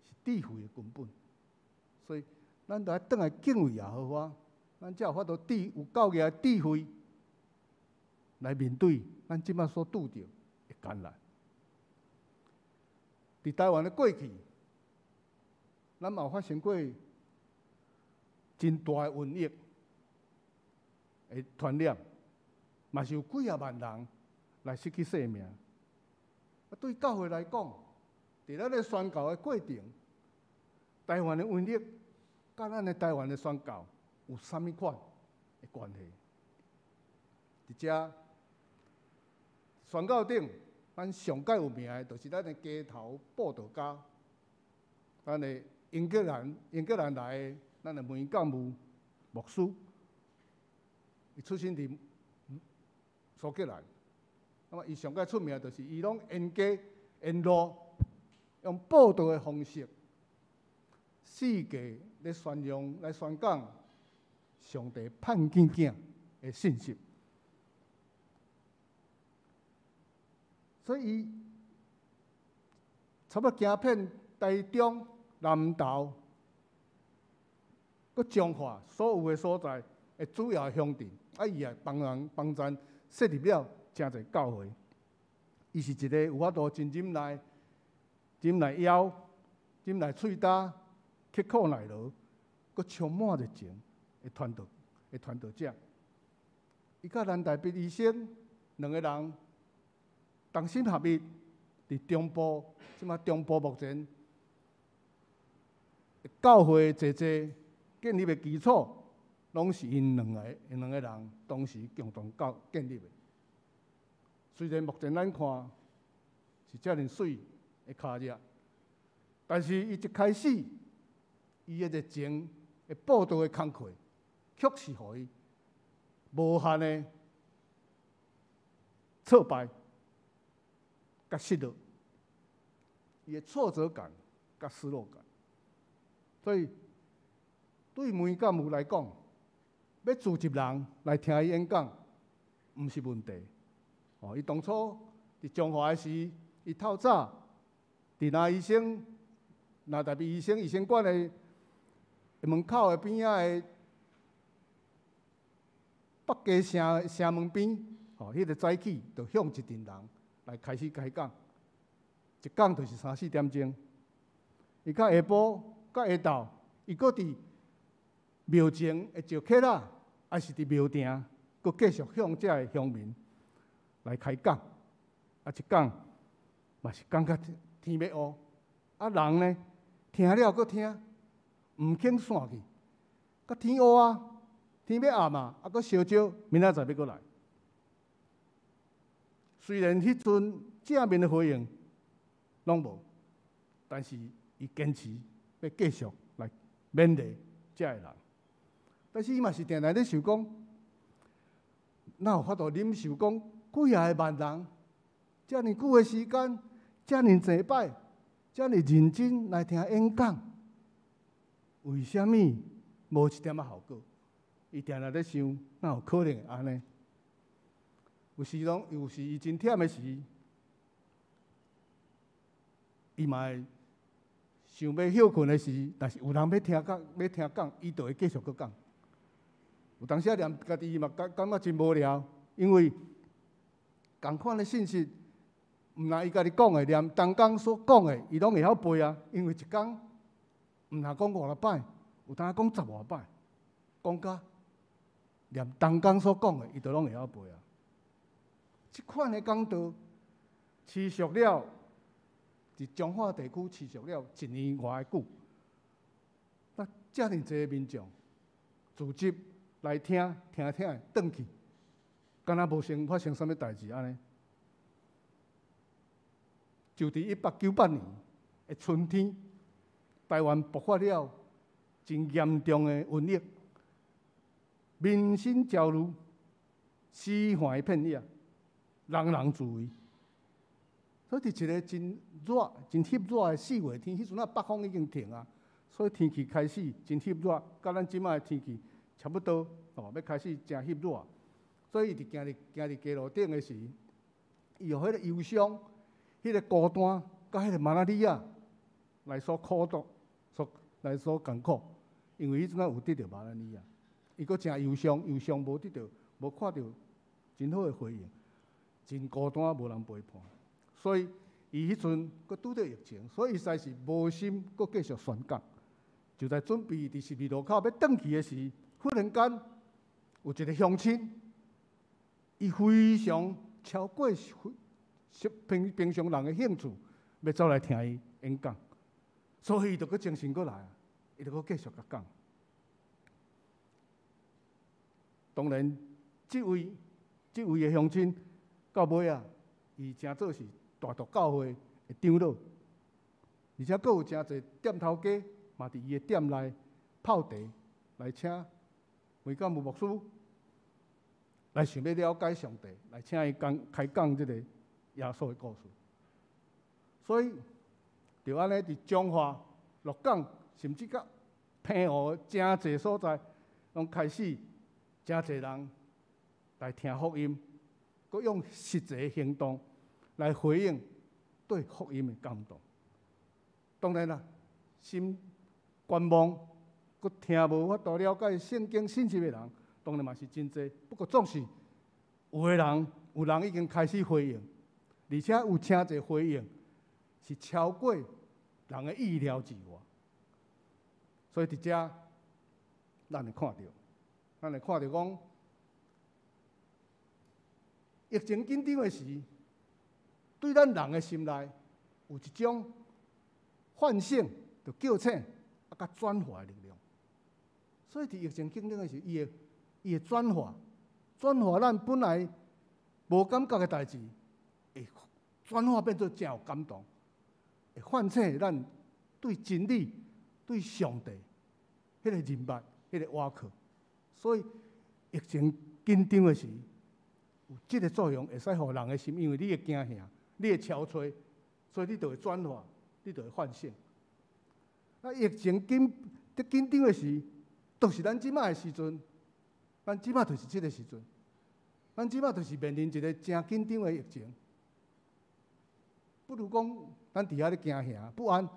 是智慧的根本。所以，咱著愛轉來敬畏耶和華，咱才有法度智有夠額的智慧來面對咱這擺所拄著的艱難。佇台灣的過去，咱嘛有發生過真大的瘟疫的傳染，嘛是有幾仔萬人來失去性命。啊，對教會來講，佇咱的宣教的過程，台灣的瘟疫佮咱的台灣的宣教有啥物款的關係？佇遮宣教頂，咱上蓋有名的，就是咱的街頭佈道家，咱的英格蘭來的，咱的梅教務牧師，伊出身佇蘇格蘭。那麼伊上蓋出名，就是伊攏沿街沿路用佈道的方式，四界咧宣揚來宣講上帝盼見囝的信息。所以伊差不多行遍台中、南投、閣彰化所有的所在的主要鄉鎮，啊，伊也幫人幫贊設立了誠濟教會。伊是一个有法度真忍耐、忍耐枵、忍耐喙焦、刻苦耐勞、閣充滿熱情的傳道者。伊佮蘭大必醫生兩个人同心合意，佇中部，這馬中部目前教會濟濟建立的基礎，攏攏是𪜶兩個人當時共同教建立的。雖然目前咱看是遮爾媠的跤跡，但是伊一開始，伊的熱情的佈道的工課，卻是予伊無限的挫敗佮失落，伊的挫折感佮失落感。所以對梅教牧來講，欲聚集人來聽伊演講，毋是問題。哦，伊當初佇彰化的時，伊透早佇林醫生、林大醫生醫生館的門口的邊仔的北街城城門邊，吼，彼個早起就向一陣人來開始開講，一講就是三四點鐘。伊到下晡到下晝，伊閣佇廟前的石刻仔，抑是佇廟埕，閣繼續向遮的鄉民來開講。啊，一講嘛是講甲天欲烏。啊，人呢，聽了閣聽，毋肯散去，到天烏啊，天欲暗啊，啊，閣相招明仔載欲閣來。雖然彼陣正面的回應攏無，但是伊堅持欲繼續來勉勵遮的人。但是伊嘛是定定咧想講，哪有法度忍受講幾仔個萬人，遮爾久的時間，遮爾濟擺，遮爾認真來聽演講，為啥物無一點仔效果？伊定定咧想，哪有可能會按呢？有時攏有時伊真忝的時，伊嘛會想欲歇睏的時，但是有人欲聽講，欲聽講，伊就會繼續閣講。有當時仔連家己嘛感感覺真無聊，因為仝款的信息，毋但伊家己講的，連同工所講的，伊攏會曉背啊。因為一工毋但講五六擺，有當講十外擺，講甲連同工所講的，伊都攏會曉背啊。這款的講道持續了，佇彰化地區持續了一年外久。那遮爾濟民眾組織來聽，聽聽轉去，敢若無先發生啥物代誌按呢。就佇1898年的春天，台灣爆發了真嚴重的瘟疫，民心焦慮，屍橫遍野，人人自危。所以佇一个真熱、真翕熱的四月天，彼陣仔北風已經停啊，所以天氣開始真翕熱，佮咱這擺的天氣差不多，哦，欲開始誠翕熱。所以伊佇行佇行佇街路頂的時，伊予彼个憂傷、彼个孤單，佮彼个馬拉利亞來所苦毒、所來所艱苦，因為彼陣仔有得著馬拉利亞，伊閣誠憂傷，憂傷無得著，無看著真好的回應，真孤單，無人陪伴。所以，伊彼陣閣拄著疫情，所以伊實在是無心閣繼續宣講。就在準備佇十字路口欲轉去的時，忽然間有一个鄉親，伊非常超過平平常人的興趣，欲走來聽伊演講，所以伊就閣精神過來啊，伊就閣繼續共講。當然，這位的鄉親到尾啊，伊成做是大肚教會的長老，而且閣有誠濟店頭家嘛，佇伊的店內泡茶來請梅教牧牧師來想欲了解上帝，來請伊講開講這個耶穌的故事。所以，就按呢佇彰化、鹿港，甚至到澎湖誠濟所在，攏開始誠濟人來聽福音，閣用實際行動來回應對福音的感動。當然啦，心觀望，閣聽無法度了解聖經信息的人，當然嘛是真濟。不過總是有的人，有人已經開始回應，而且有誠濟回應是超過人的意料之外。所以佇遮，咱會看著講，疫情緊張的時，對咱人的心內有一種喚醒、就叫醒，啊，佮轉化的力量。所以佇疫情緊張的時，伊會轉化，轉化咱本來無感覺的代誌，會轉化變做誠有感動，會喚醒咱對真理、對上帝彼個認捌、彼個倚靠。所以疫情緊張的時，有這个作用，會使予人的心，因為你會驚嚇，你會憔悴，所以你就會轉化，你就會喚醒。啊，疫情緊得緊張的時，就是咱這擺的時陣，咱這擺就是這个時陣，咱這擺就是面臨一个誠緊張的疫情。不如講，咱佇遐咧驚嚇不安，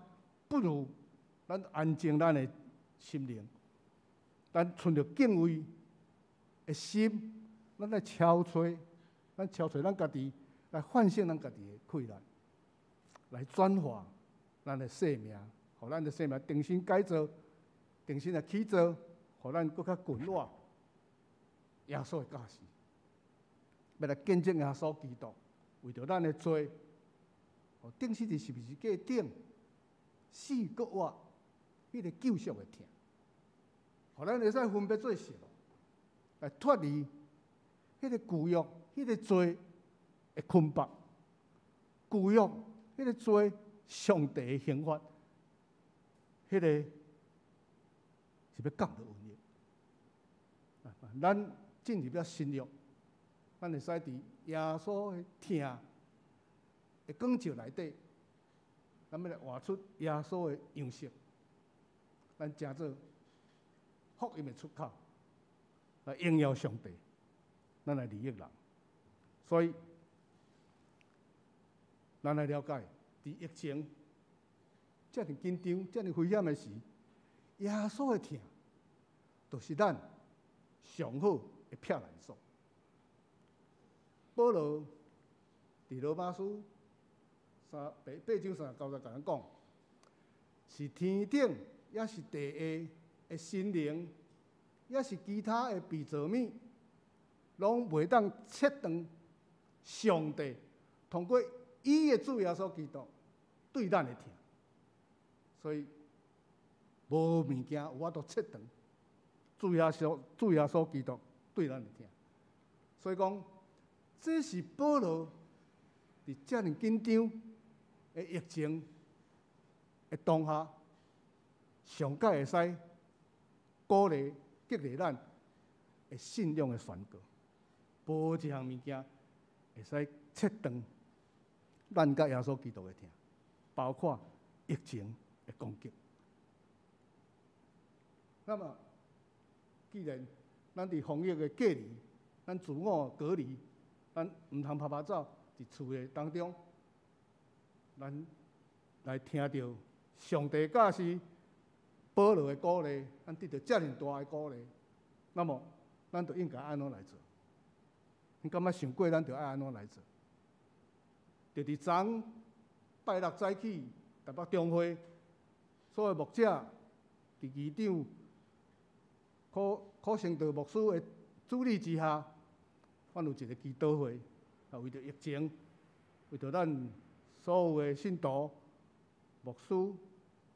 不如咱安靜咱的心靈，咱存著敬畏的心，咱來敲揣，咱敲揣咱家己，來喚醒咱家己的氣力，來轉化咱的生命，予咱的生命重新改造，重新來起造，予咱閣較緊握耶穌的教示，欲來見證耶穌基督為著咱的罪，釘死佇十字架頂，死閣活，彼个救贖的疼，予咱會使分別做聖，來脫離彼个舊約、彼个罪的捆綁，舊約彼个罪，上帝的刑罰，彼个是欲降落瘟疫。咱進入了新約，咱會使佇耶穌的疼的光照內底，咱欲來活出耶穌的樣式，咱成做福音的出口，來榮耀上帝，咱來利益人。所以，咱來了解，佇疫情遮爾緊張、遮爾危險的時，耶穌的疼，就是咱上好的避難所。保羅佇羅馬書三八八章39節共咱講，是天頂，抑是地下的神靈，抑是其他的被造物，攏袂當切斷上帝通過伊的主耶穌基督對咱的疼。所以無物件有法度切斷主耶穌基督對咱的疼。所以講，這是保羅佇遮爾緊張的疫情的當下，上蓋會使鼓勵、激勵咱的信仰的宣告。無一項物件會使切斷咱佮耶穌基督的疼，包括疫情的攻擊。那麼，既然咱佇防疫的隔離，咱自我隔離，咱毋通趴趴走，佇厝的當中，咱來聽著上帝教示保羅的鼓勵，咱得著遮爾大的鼓勵，那麼咱就應該按怎來做？你感覺想過咱就愛按怎來做？就佇昨拜六早起，台北中會所有牧者佇議長柯柯成道牧師的主理之下，阮有一个祈禱會，啊，為著疫情，為著咱所有的信徒、牧師、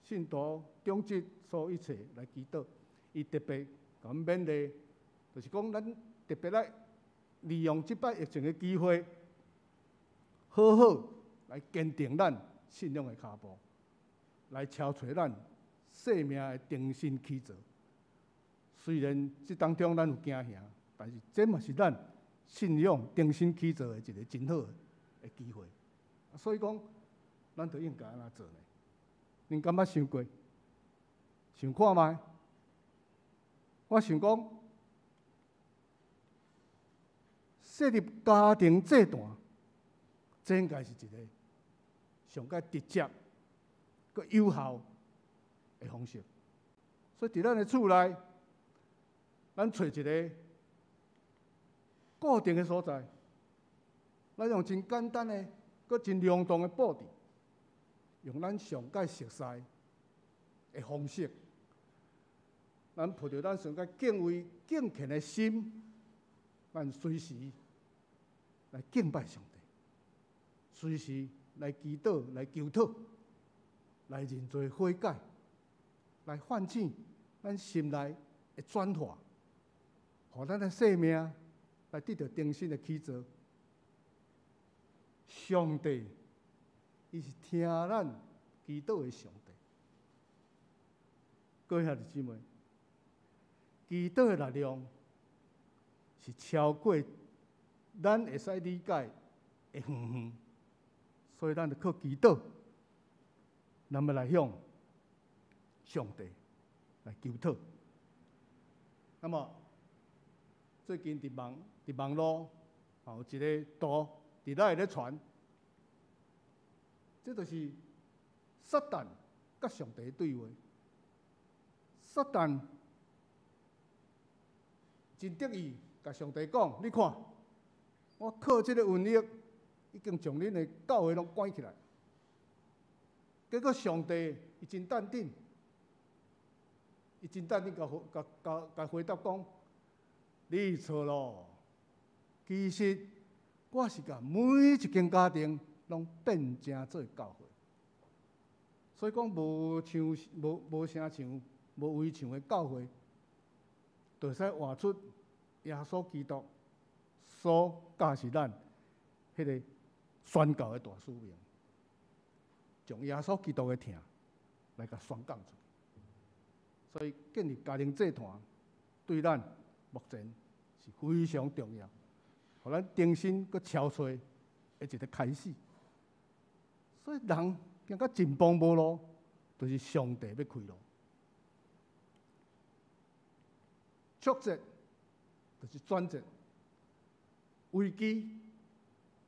信徒、長執，所有一切來祈禱。伊特別共阮勉勵，就是講咱特別來利用這擺疫情的機會，好好來堅定咱信仰的跤步，來敲揣咱生命的重新起造。雖然這當中咱有驚嚇，但是這嘛是咱信仰重新起造的一個真好的機會。所以講，咱就應該按怎做呢？恁敢捌想過？想看覓？我想講，設立家庭祭壇，這應該是一個上蓋直接、閣有效的方式。所以，佇咱的厝內，咱揣一个固定的所在，咱用真簡單的、閣真隆重的布置，用咱上蓋熟似的方式，咱抱著咱上蓋敬畏、敬虔的心，咱隨時來敬拜上帝，隨時來祈禱、來求討、來認罪悔改、來喚醒咱心內的轉化，予咱的生命來得著重新的起造。上帝，伊是聽咱祈禱的上帝。各位兄弟姊妹，祈禱的力量是超過咱會使理解的遠遠，所以咱著靠祈禱，咱欲來向上帝來求討。那麼最近佇網路，有一个圖佇咧咧傳，這就是撒旦佮上帝對話。撒旦真得意，共上帝講：你看，我靠這个瘟疫，已經將恁的教會攏關起來。結果上帝伊真淡定，伊真淡定，共共共共回答講：你錯咯，其實我是共每一間家庭攏變成做教會，所以講無牆、無城牆、無圍牆的教會，就會使活出耶穌基督所教示咱彼个宣教的大使命，將耶穌基督的疼來共宣講出去。所以建立家庭祭壇對咱目前是非常重要，予咱重新閣敲揣的一个開始。所以人行到盡崩無路，就是上帝欲開路。挫折就是轉折，危機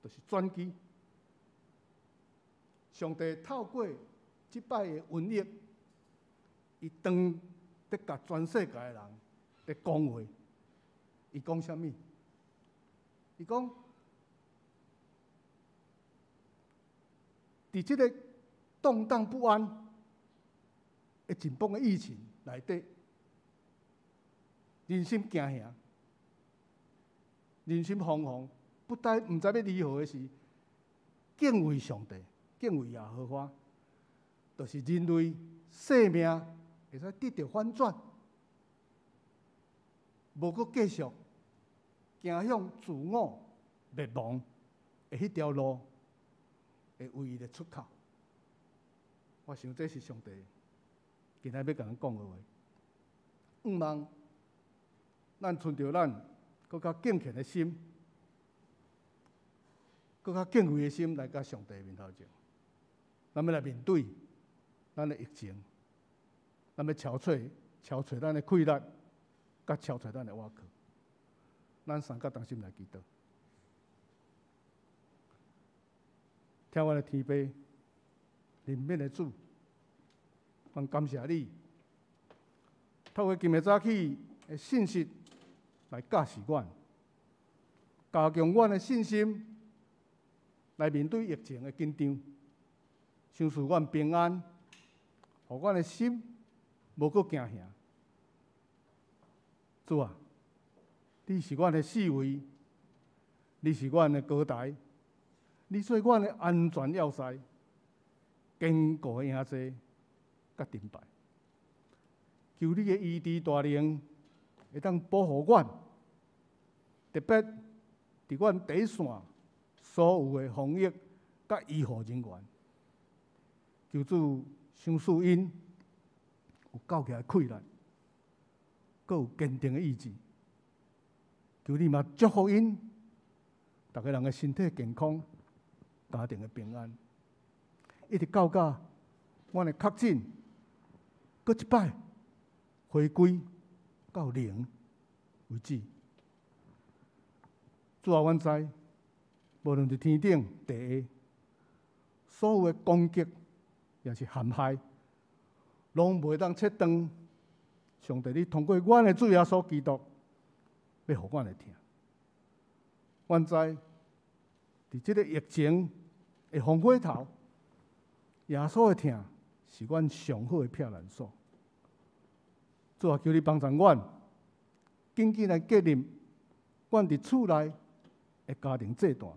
就是轉機。上帝透過這擺的瘟疫，伊當咧共全世界的人咧講話，伊講啥物？伊講，佇這个動盪不安的緊繃的疫情內底，人心驚嚇，人心惶惶，不知毋知欲如何的時，敬畏上帝，敬畏耶和華，就是人類生命會使得著反轉，無閣繼續行向自我滅亡的彼條路的唯一的出口。我想這是上帝今仔欲共咱講的話。向望咱存著咱閣較敬虔的心，閣較敬畏的心來到上帝面頭前。咱欲來面對咱的疫情，咱欲敲揣敲揣咱的氣力，佮敲揣咱的倚靠。咱三甲同心來祈禱。疼阮的天父，憐憫的主，阮感謝你，透過今日早起的信息來教示阮，加強阮的信心，來面對疫情的緊張，賞賜阮平安，予阮的心無閣驚嚇。主啊，你是阮的四圍，你是阮的高台，你做阮的安全要塞，堅固的營寨，佮盾牌。求你的醫治大能會當保護阮，特別佇阮第一線所有的防疫佮醫護人員，求主賞賜𪜶有夠額的氣力，閣有堅定的意志。求你嘛祝福𪜶，逐个人的身體健康，家庭的平安，一直到甲阮的確診，閣一擺回歸到零為止。主啊，阮知，無論佇天頂地下，所有的攻擊抑是陷害，攏袂當切斷。上帝，你通過阮的主耶穌基督，欲予阮的疼。阮知，佇這个疫情的烽火頭，耶穌的疼是阮上好的避難所。主啊，求你幫助阮，緊緊來建立阮佇厝內的家庭祭壇。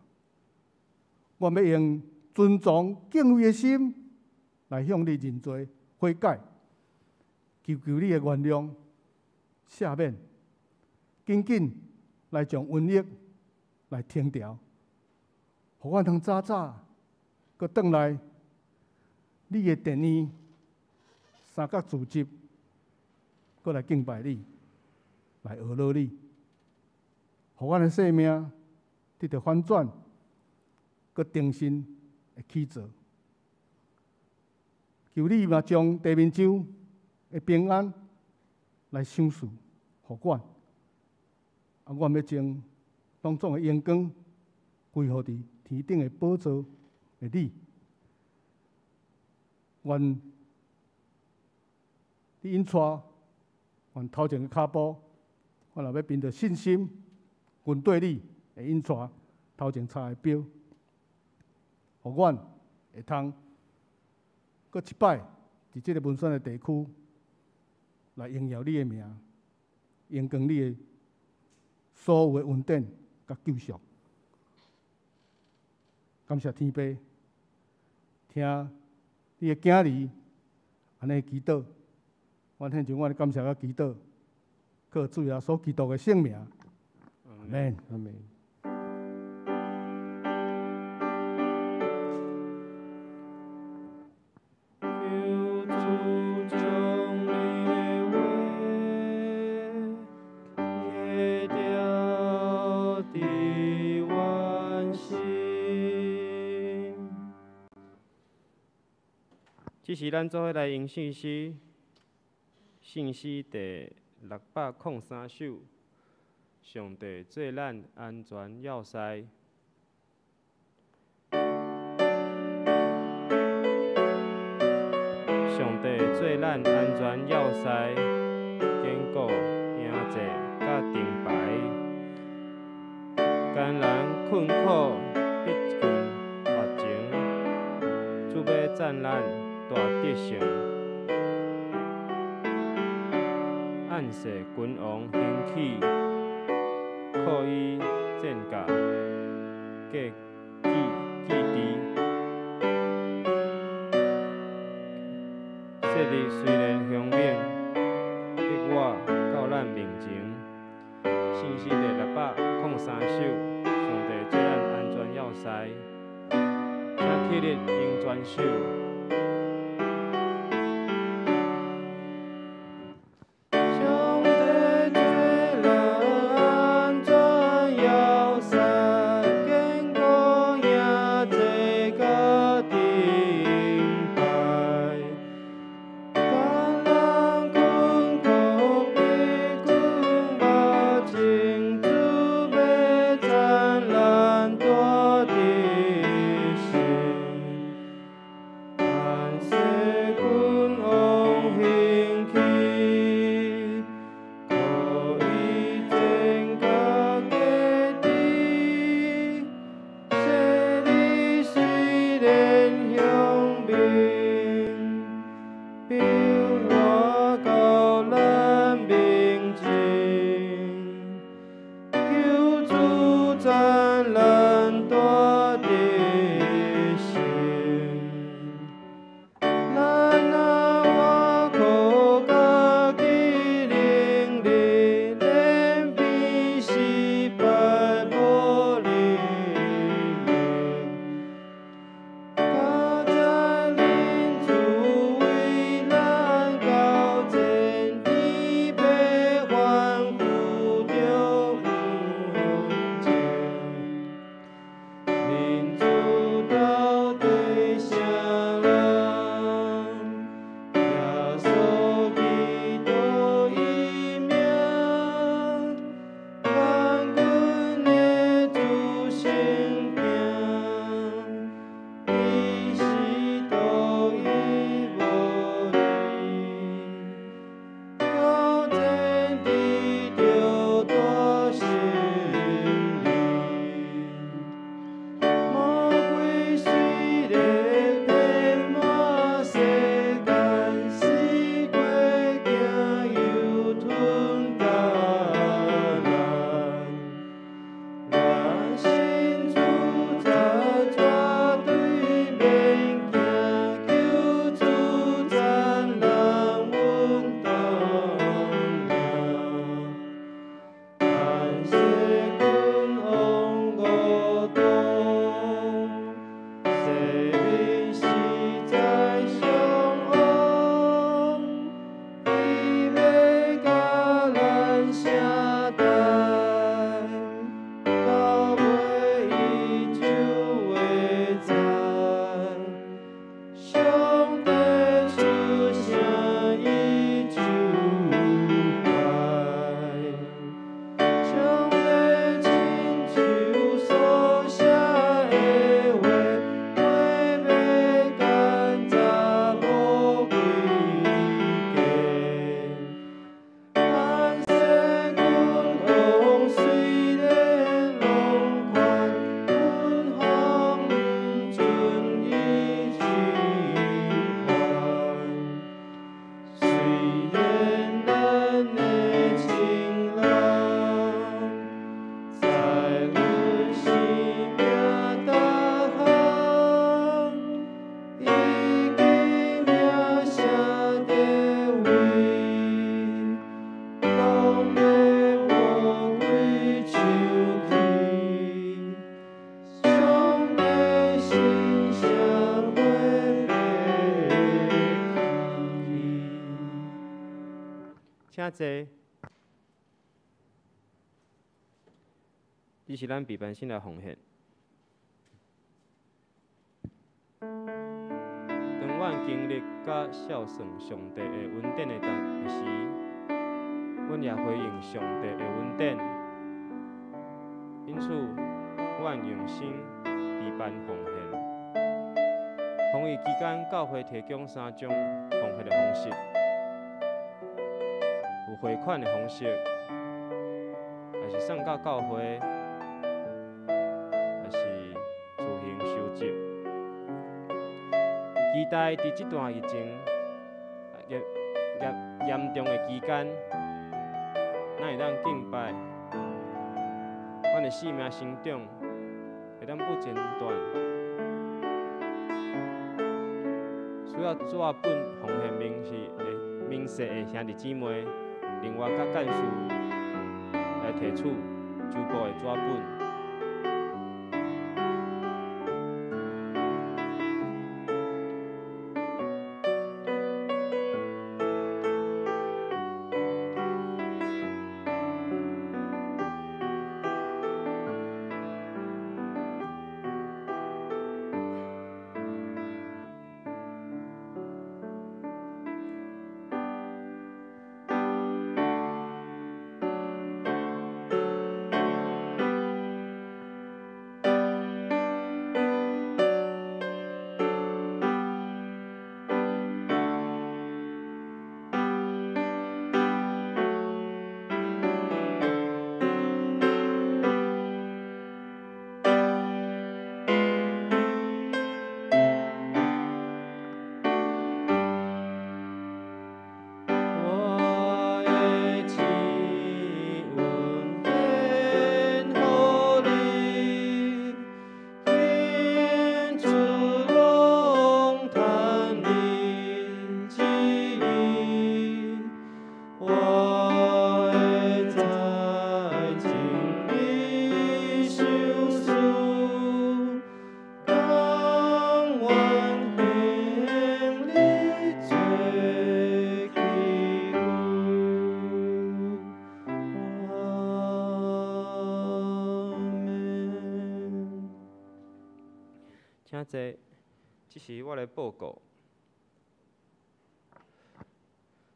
阮欲用尊重敬畏的心來向你認罪悔改，求求你的原諒，赦免，緊緊來將瘟疫來停掉，予阮通早早閣轉來你的殿院，三角聚集，閣來敬拜你，來呵咾你，予阮的生命得著反轉，閣重新的起造。求你嘛將地面上的平安來賞賜予阮。啊，阮欲將攏總的榮光歸予佇天頂的寶座的你。願你引帶阮頭前的跤步，阮若欲憑著信心跟綴你，會引帶頭前插的標，予阮會通閣一擺佇這个文山的地區來榮耀你的名，榮光你的所有的恩典佮救贖。感謝天父，聽你的囝兒按呢祈禱，阮獻上阮的感謝佮祈禱，靠主耶穌基督的聖名，阿們。阿們。求主將你的話刻雕佇阮心。這時，咱做伙來吟聖詩，聖詩第603首，上帝做咱安全要塞。上帝做咱安全要塞，堅固營寨佮盾牌。艱難困苦逼近目前，主欲讚咱大得勝。按世君王興起，靠伊戰甲過記治。勢力雖然兇猛，逼我到咱面前。聖詩第603首，上帝做咱安全要塞，請起立用全首。上帝做咱安全要塞，堅固營寨佮盾牌。艱難困苦逼近目前，主欲讚咱大得勝。請坐。這是咱備班先來奉獻。當阮經歷佮孝順上帝的恩典的當時，阮也回應上帝的恩典。因此，阮用心備班奉獻。防疫期間，教會提供三種奉獻的方式：有匯款的方式，還是送到教會，還是自行收集。期待佇這段疫情嚴嚴嚴重的期間，咱會當敬拜，阮的生命成長會當不間斷。需要紙本奉獻明細的明細的兄弟姊妹，另外佮幹事來提取周報的紙本。請坐，這是我來報告。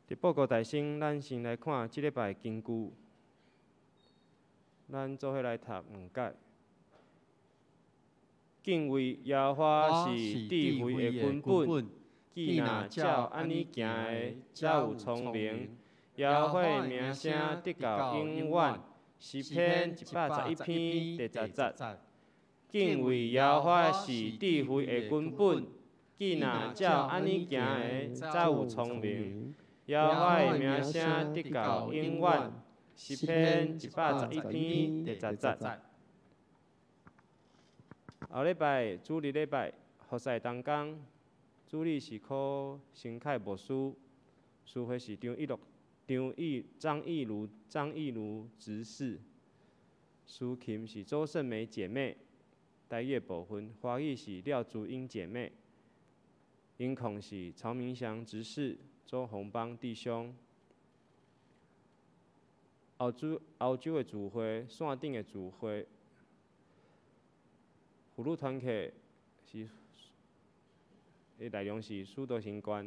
佇報告大先，咱先來看這禮拜的經句。咱做伙來讀兩解。敬畏耶和華是智慧的根本，囝若照按呢行的，才有聰明。耶和華的名聲直到永遠。詩篇111篇第十節。敬畏耶和華是智慧的根本，囝若照按呢行的，才有聰明。耶和華的名聲直到永遠。詩篇111篇第十節。後禮拜主日禮拜，服侍同工，主理是柯成凯牧師，司會是張義樂、張義、張義如、張義如執事，司琴是周勝美姐妹。台語的部分，華語是廖竹英姐妹，音控是曹明祥執事、周鴻邦弟兄。後周後周的聚會，線頂的聚會，婦女團契是，內容是《使徒行傳》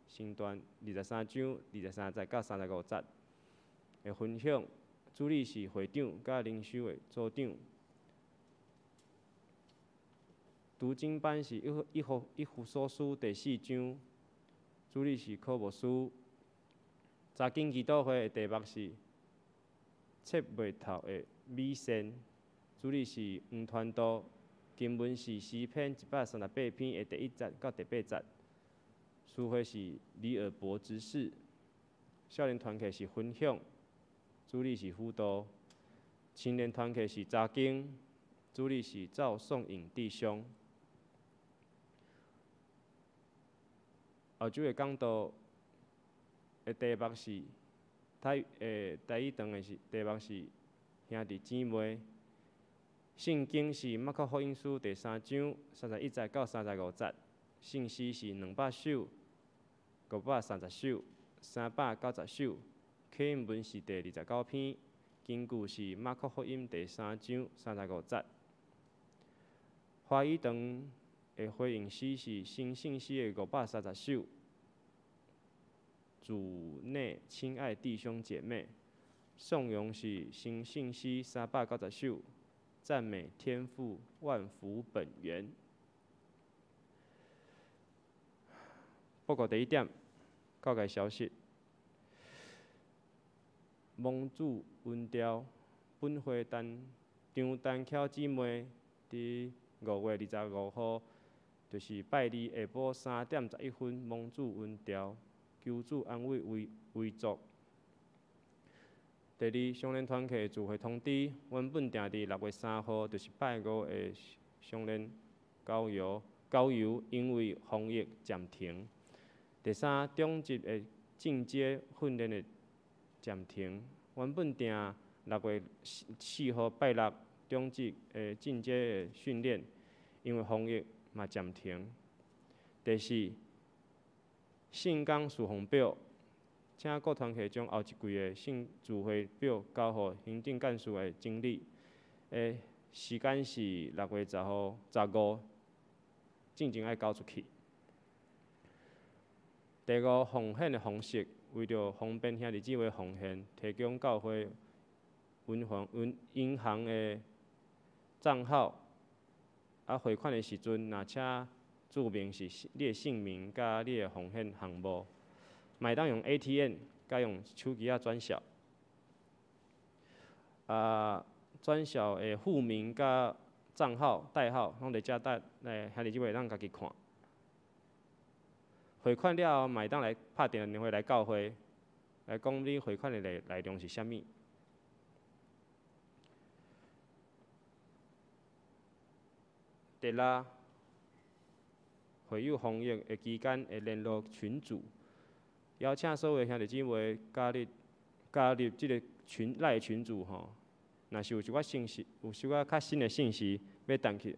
行傳23章23節到35節的分享，主理是會長佮靈修的組長。讀經班是以弗以弗所書第四章，主理是柯牧師。查經祈禱會的題目是切袂透的美善，主理是黃傳道。經文是詩篇138篇的第一節到第八節。司會是李爾伯執事。少年團契是分享，主理是輔導。青年團契是查經，主理是趙宋颖弟兄。後周的講道的題目是台台語堂的是題目是兄弟姊妹。聖經是馬可福音書第三章31節到35節，聖詩是200首、530首、390首，啟應文是第29篇，根據是馬可福音第三章三十五節。華語堂的回應詩是新聖詩的530首。主內親愛弟兄姐妹，頌詠是新聖詩390首，讚美天父萬福本源。報告第一點，教界消息。蒙主恩召，本會陳張丹巧姊妹佇5月25號，就是拜二下晡3點11分，蒙主恩召，求主安慰遺遺族。第二，相連團契聚會通知，原本定佇6月3號，就是拜五的相連郊遊，郊遊因為防疫暫停。第三，中職的進階訓練的暫停，原本定6月4號拜六中職的進階的訓練，因為防疫嘛暫停。第四，聖工事奉表，請各團契將後一季的聖聚會表交予行政幹事來整理。時間是6月10號、15，進前愛交出去。第五，奉獻的方式，為著方便兄弟姊妹奉獻，提供教會銀行銀銀行的帳號。啊，匯款的時陣，若請註明是你的姓名佮你的奉獻項目，嘛會當用 ATM，佮用手機仔轉數。啊，轉數的戶名佮帳號代號，攏佇遮等來兄弟姊妹會當家己看。匯款了後，嘛會當來拍電話來教會，來講你匯款的內內容是啥物。第六，會友防疫的期間的聯絡群組，邀請所有兄弟姊妹加入加入這個群 LINE 群組吼。若是有一寡信息，有小可較新的信息欲彈去，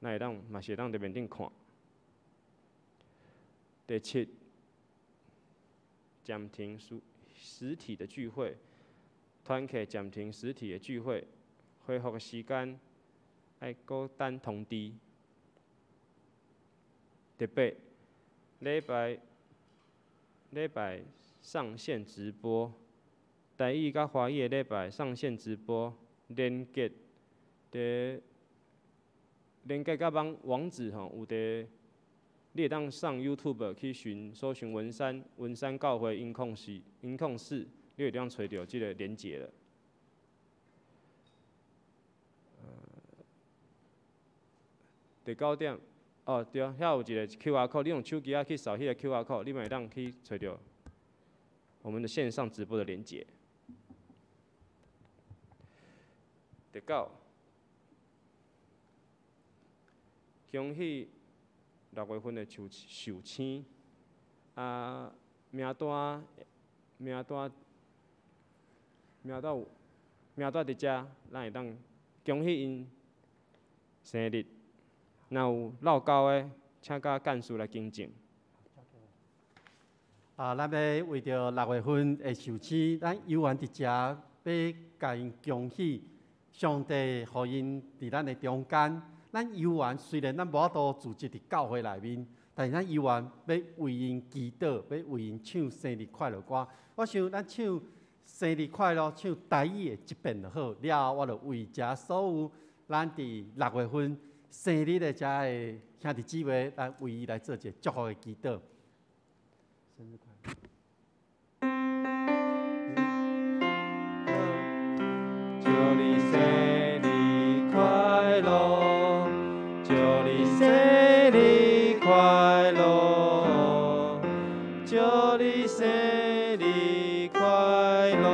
咱會當嘛是會當佇面頂看。第七，暫停實實體的聚會，團契暫停實體的聚會，恢復的時間愛閣等通知。第八，禮拜禮拜上線直播，台語佮華語的禮拜上線直播連結，佇連結佮網網址吼有佇。你會當上 YouTube 去尋搜尋文山文山教會音控室音控室，你會當揣著這個連結了。第九點，哦對，遐有一個 QR code，你用手機仔去掃彼個 QR code，你嘛會當去揣著我們的線上直播的連結。第九，恭喜六月份的壽壽星，啊，名單名單名單有名單佇遮，咱會當恭喜𪜶生日。若有落勾的，請佮幹事來更正。啊，咱欲為著六月份的壽星，咱有緣佇遮欲共𪜶恭喜，上帝予𪜶佇咱的中間。咱有緣雖然咱無法度組織佇教會內面，但是咱有緣欲為𪜶祈禱，欲為𪜶唱生日快樂歌。我想咱唱生日快樂，唱台語的一遍就好。了後，我就為遮所有咱佇六月份生日的遮的兄弟姊妹，來為伊來做一个祝福的祈禱。生日快樂！祝你生日快樂，祝你生日快樂，祝你生日快樂。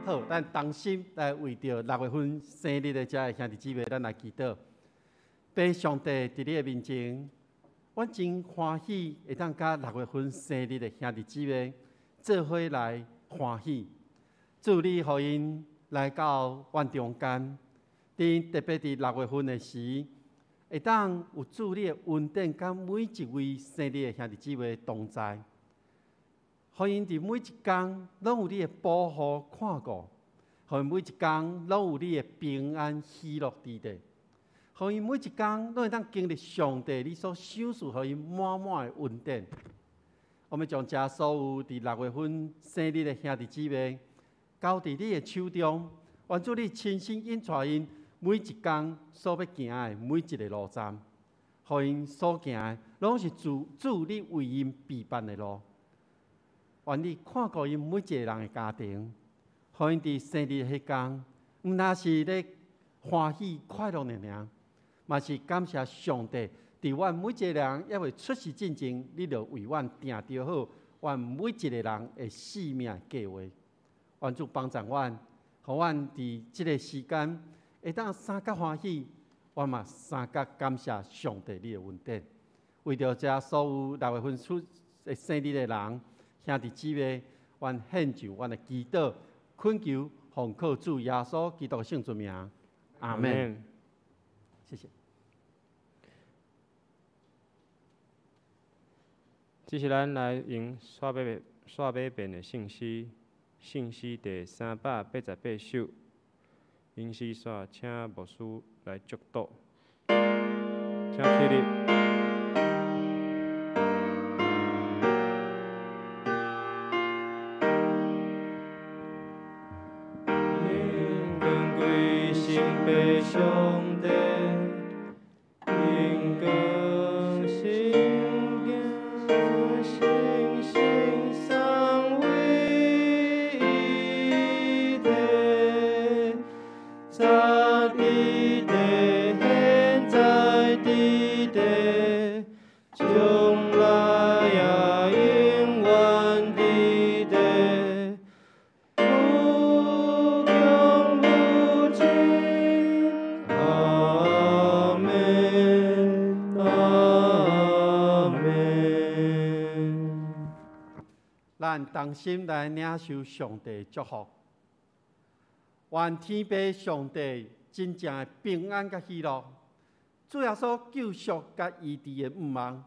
好，咱同心來為著六月份生日的遮的兄弟姊妹，咱來祈禱。父上帝佇你的面前，阮真歡喜會當佮六月份生日的兄弟姊妹做伙來歡喜。主你予𪜶來到阮中間，佇特別佇六月份的時，會當有主你的恩典，佮每一位生日的兄弟姊妹同在。予𪜶佇每一工攏有你的保護看顧，予𪜶每一工攏有你的平安喜樂佇底，予𪜶每一工攏會當經歷上帝你所賞賜予𪜶滿滿的恩典。我們將遮所有佇6月份生日的兄弟姊妹交佇你的手中，願主你親身引帶𪜶每一工所欲行的每一个路站，予𪜶所行的攏是主主你為𪜶備辦的路。願你看顧𪜶每一个人的家庭，予𪜶佇生日彼工，毋但是咧歡喜快樂爾爾，嘛是感謝上帝。佇阮每一个人猶未出世進前，你就為阮訂著好，阮每一個人的性命計劃。願主幫助阮，予阮佇這个時間會當相佮歡喜，我嘛相佮感謝上帝你的恩典。為著遮所有6月份出生日的人，兄弟姊妹，阮獻上阮的祈禱，懇求奉靠主耶穌基督的聖尊名，阿們。謝謝。這是咱來用煞尾遍的聖詩，聖詩第388首，吟詩煞請牧師來祝禱，請起立。榮光歸聖父上帝，榮光聖子聖神三位一體，早佇地，現在佇地，將來也永遠佇地，無窮無盡，阿們，阿們。咱同心來領受上帝祝福，願天父上帝真正的平安佮喜樂，主耶穌救贖佮醫治的盼望，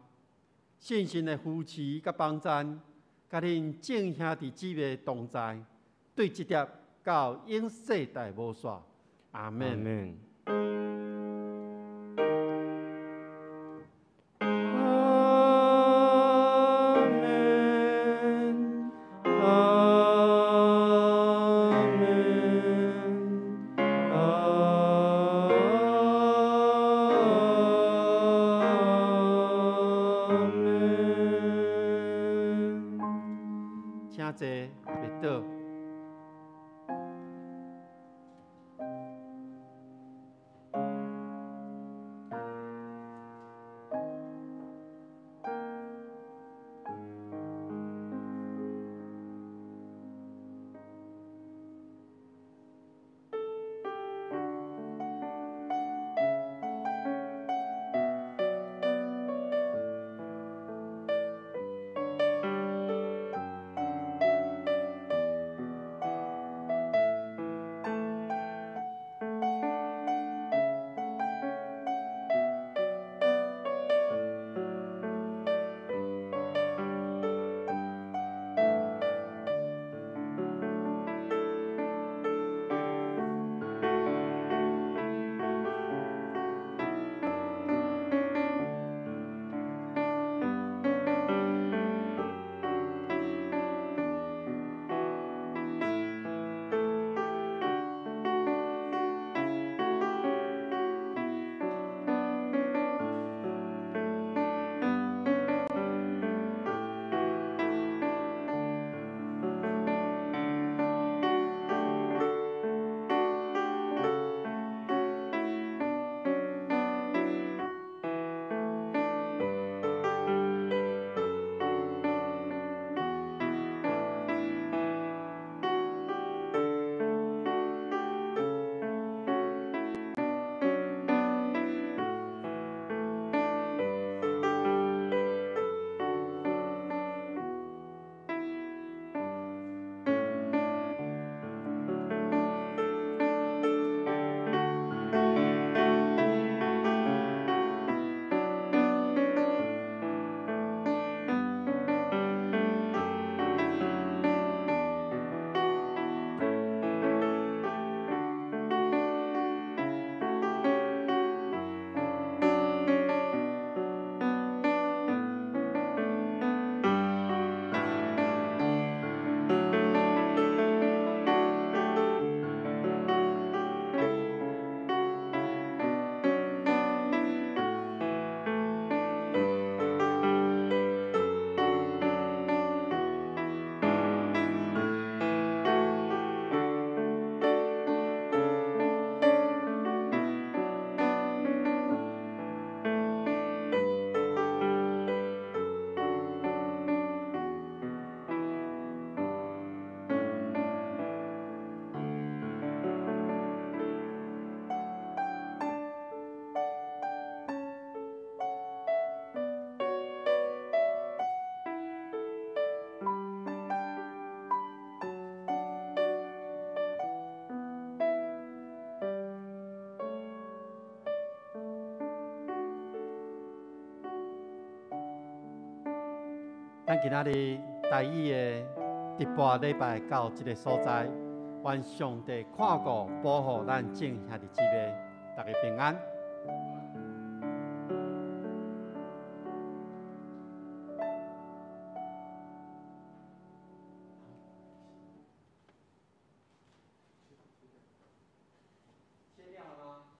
聖神的扶持佮幫贊，佮恁眾兄弟姊妹同在，對這粒到永世代無煞。阿們。阿們。阿們，阿們，阿們。請坐，默禱。咱今仔日台語的直播禮拜到這个所在，願上帝看顧保護咱眾兄弟姊妹，逐家平安。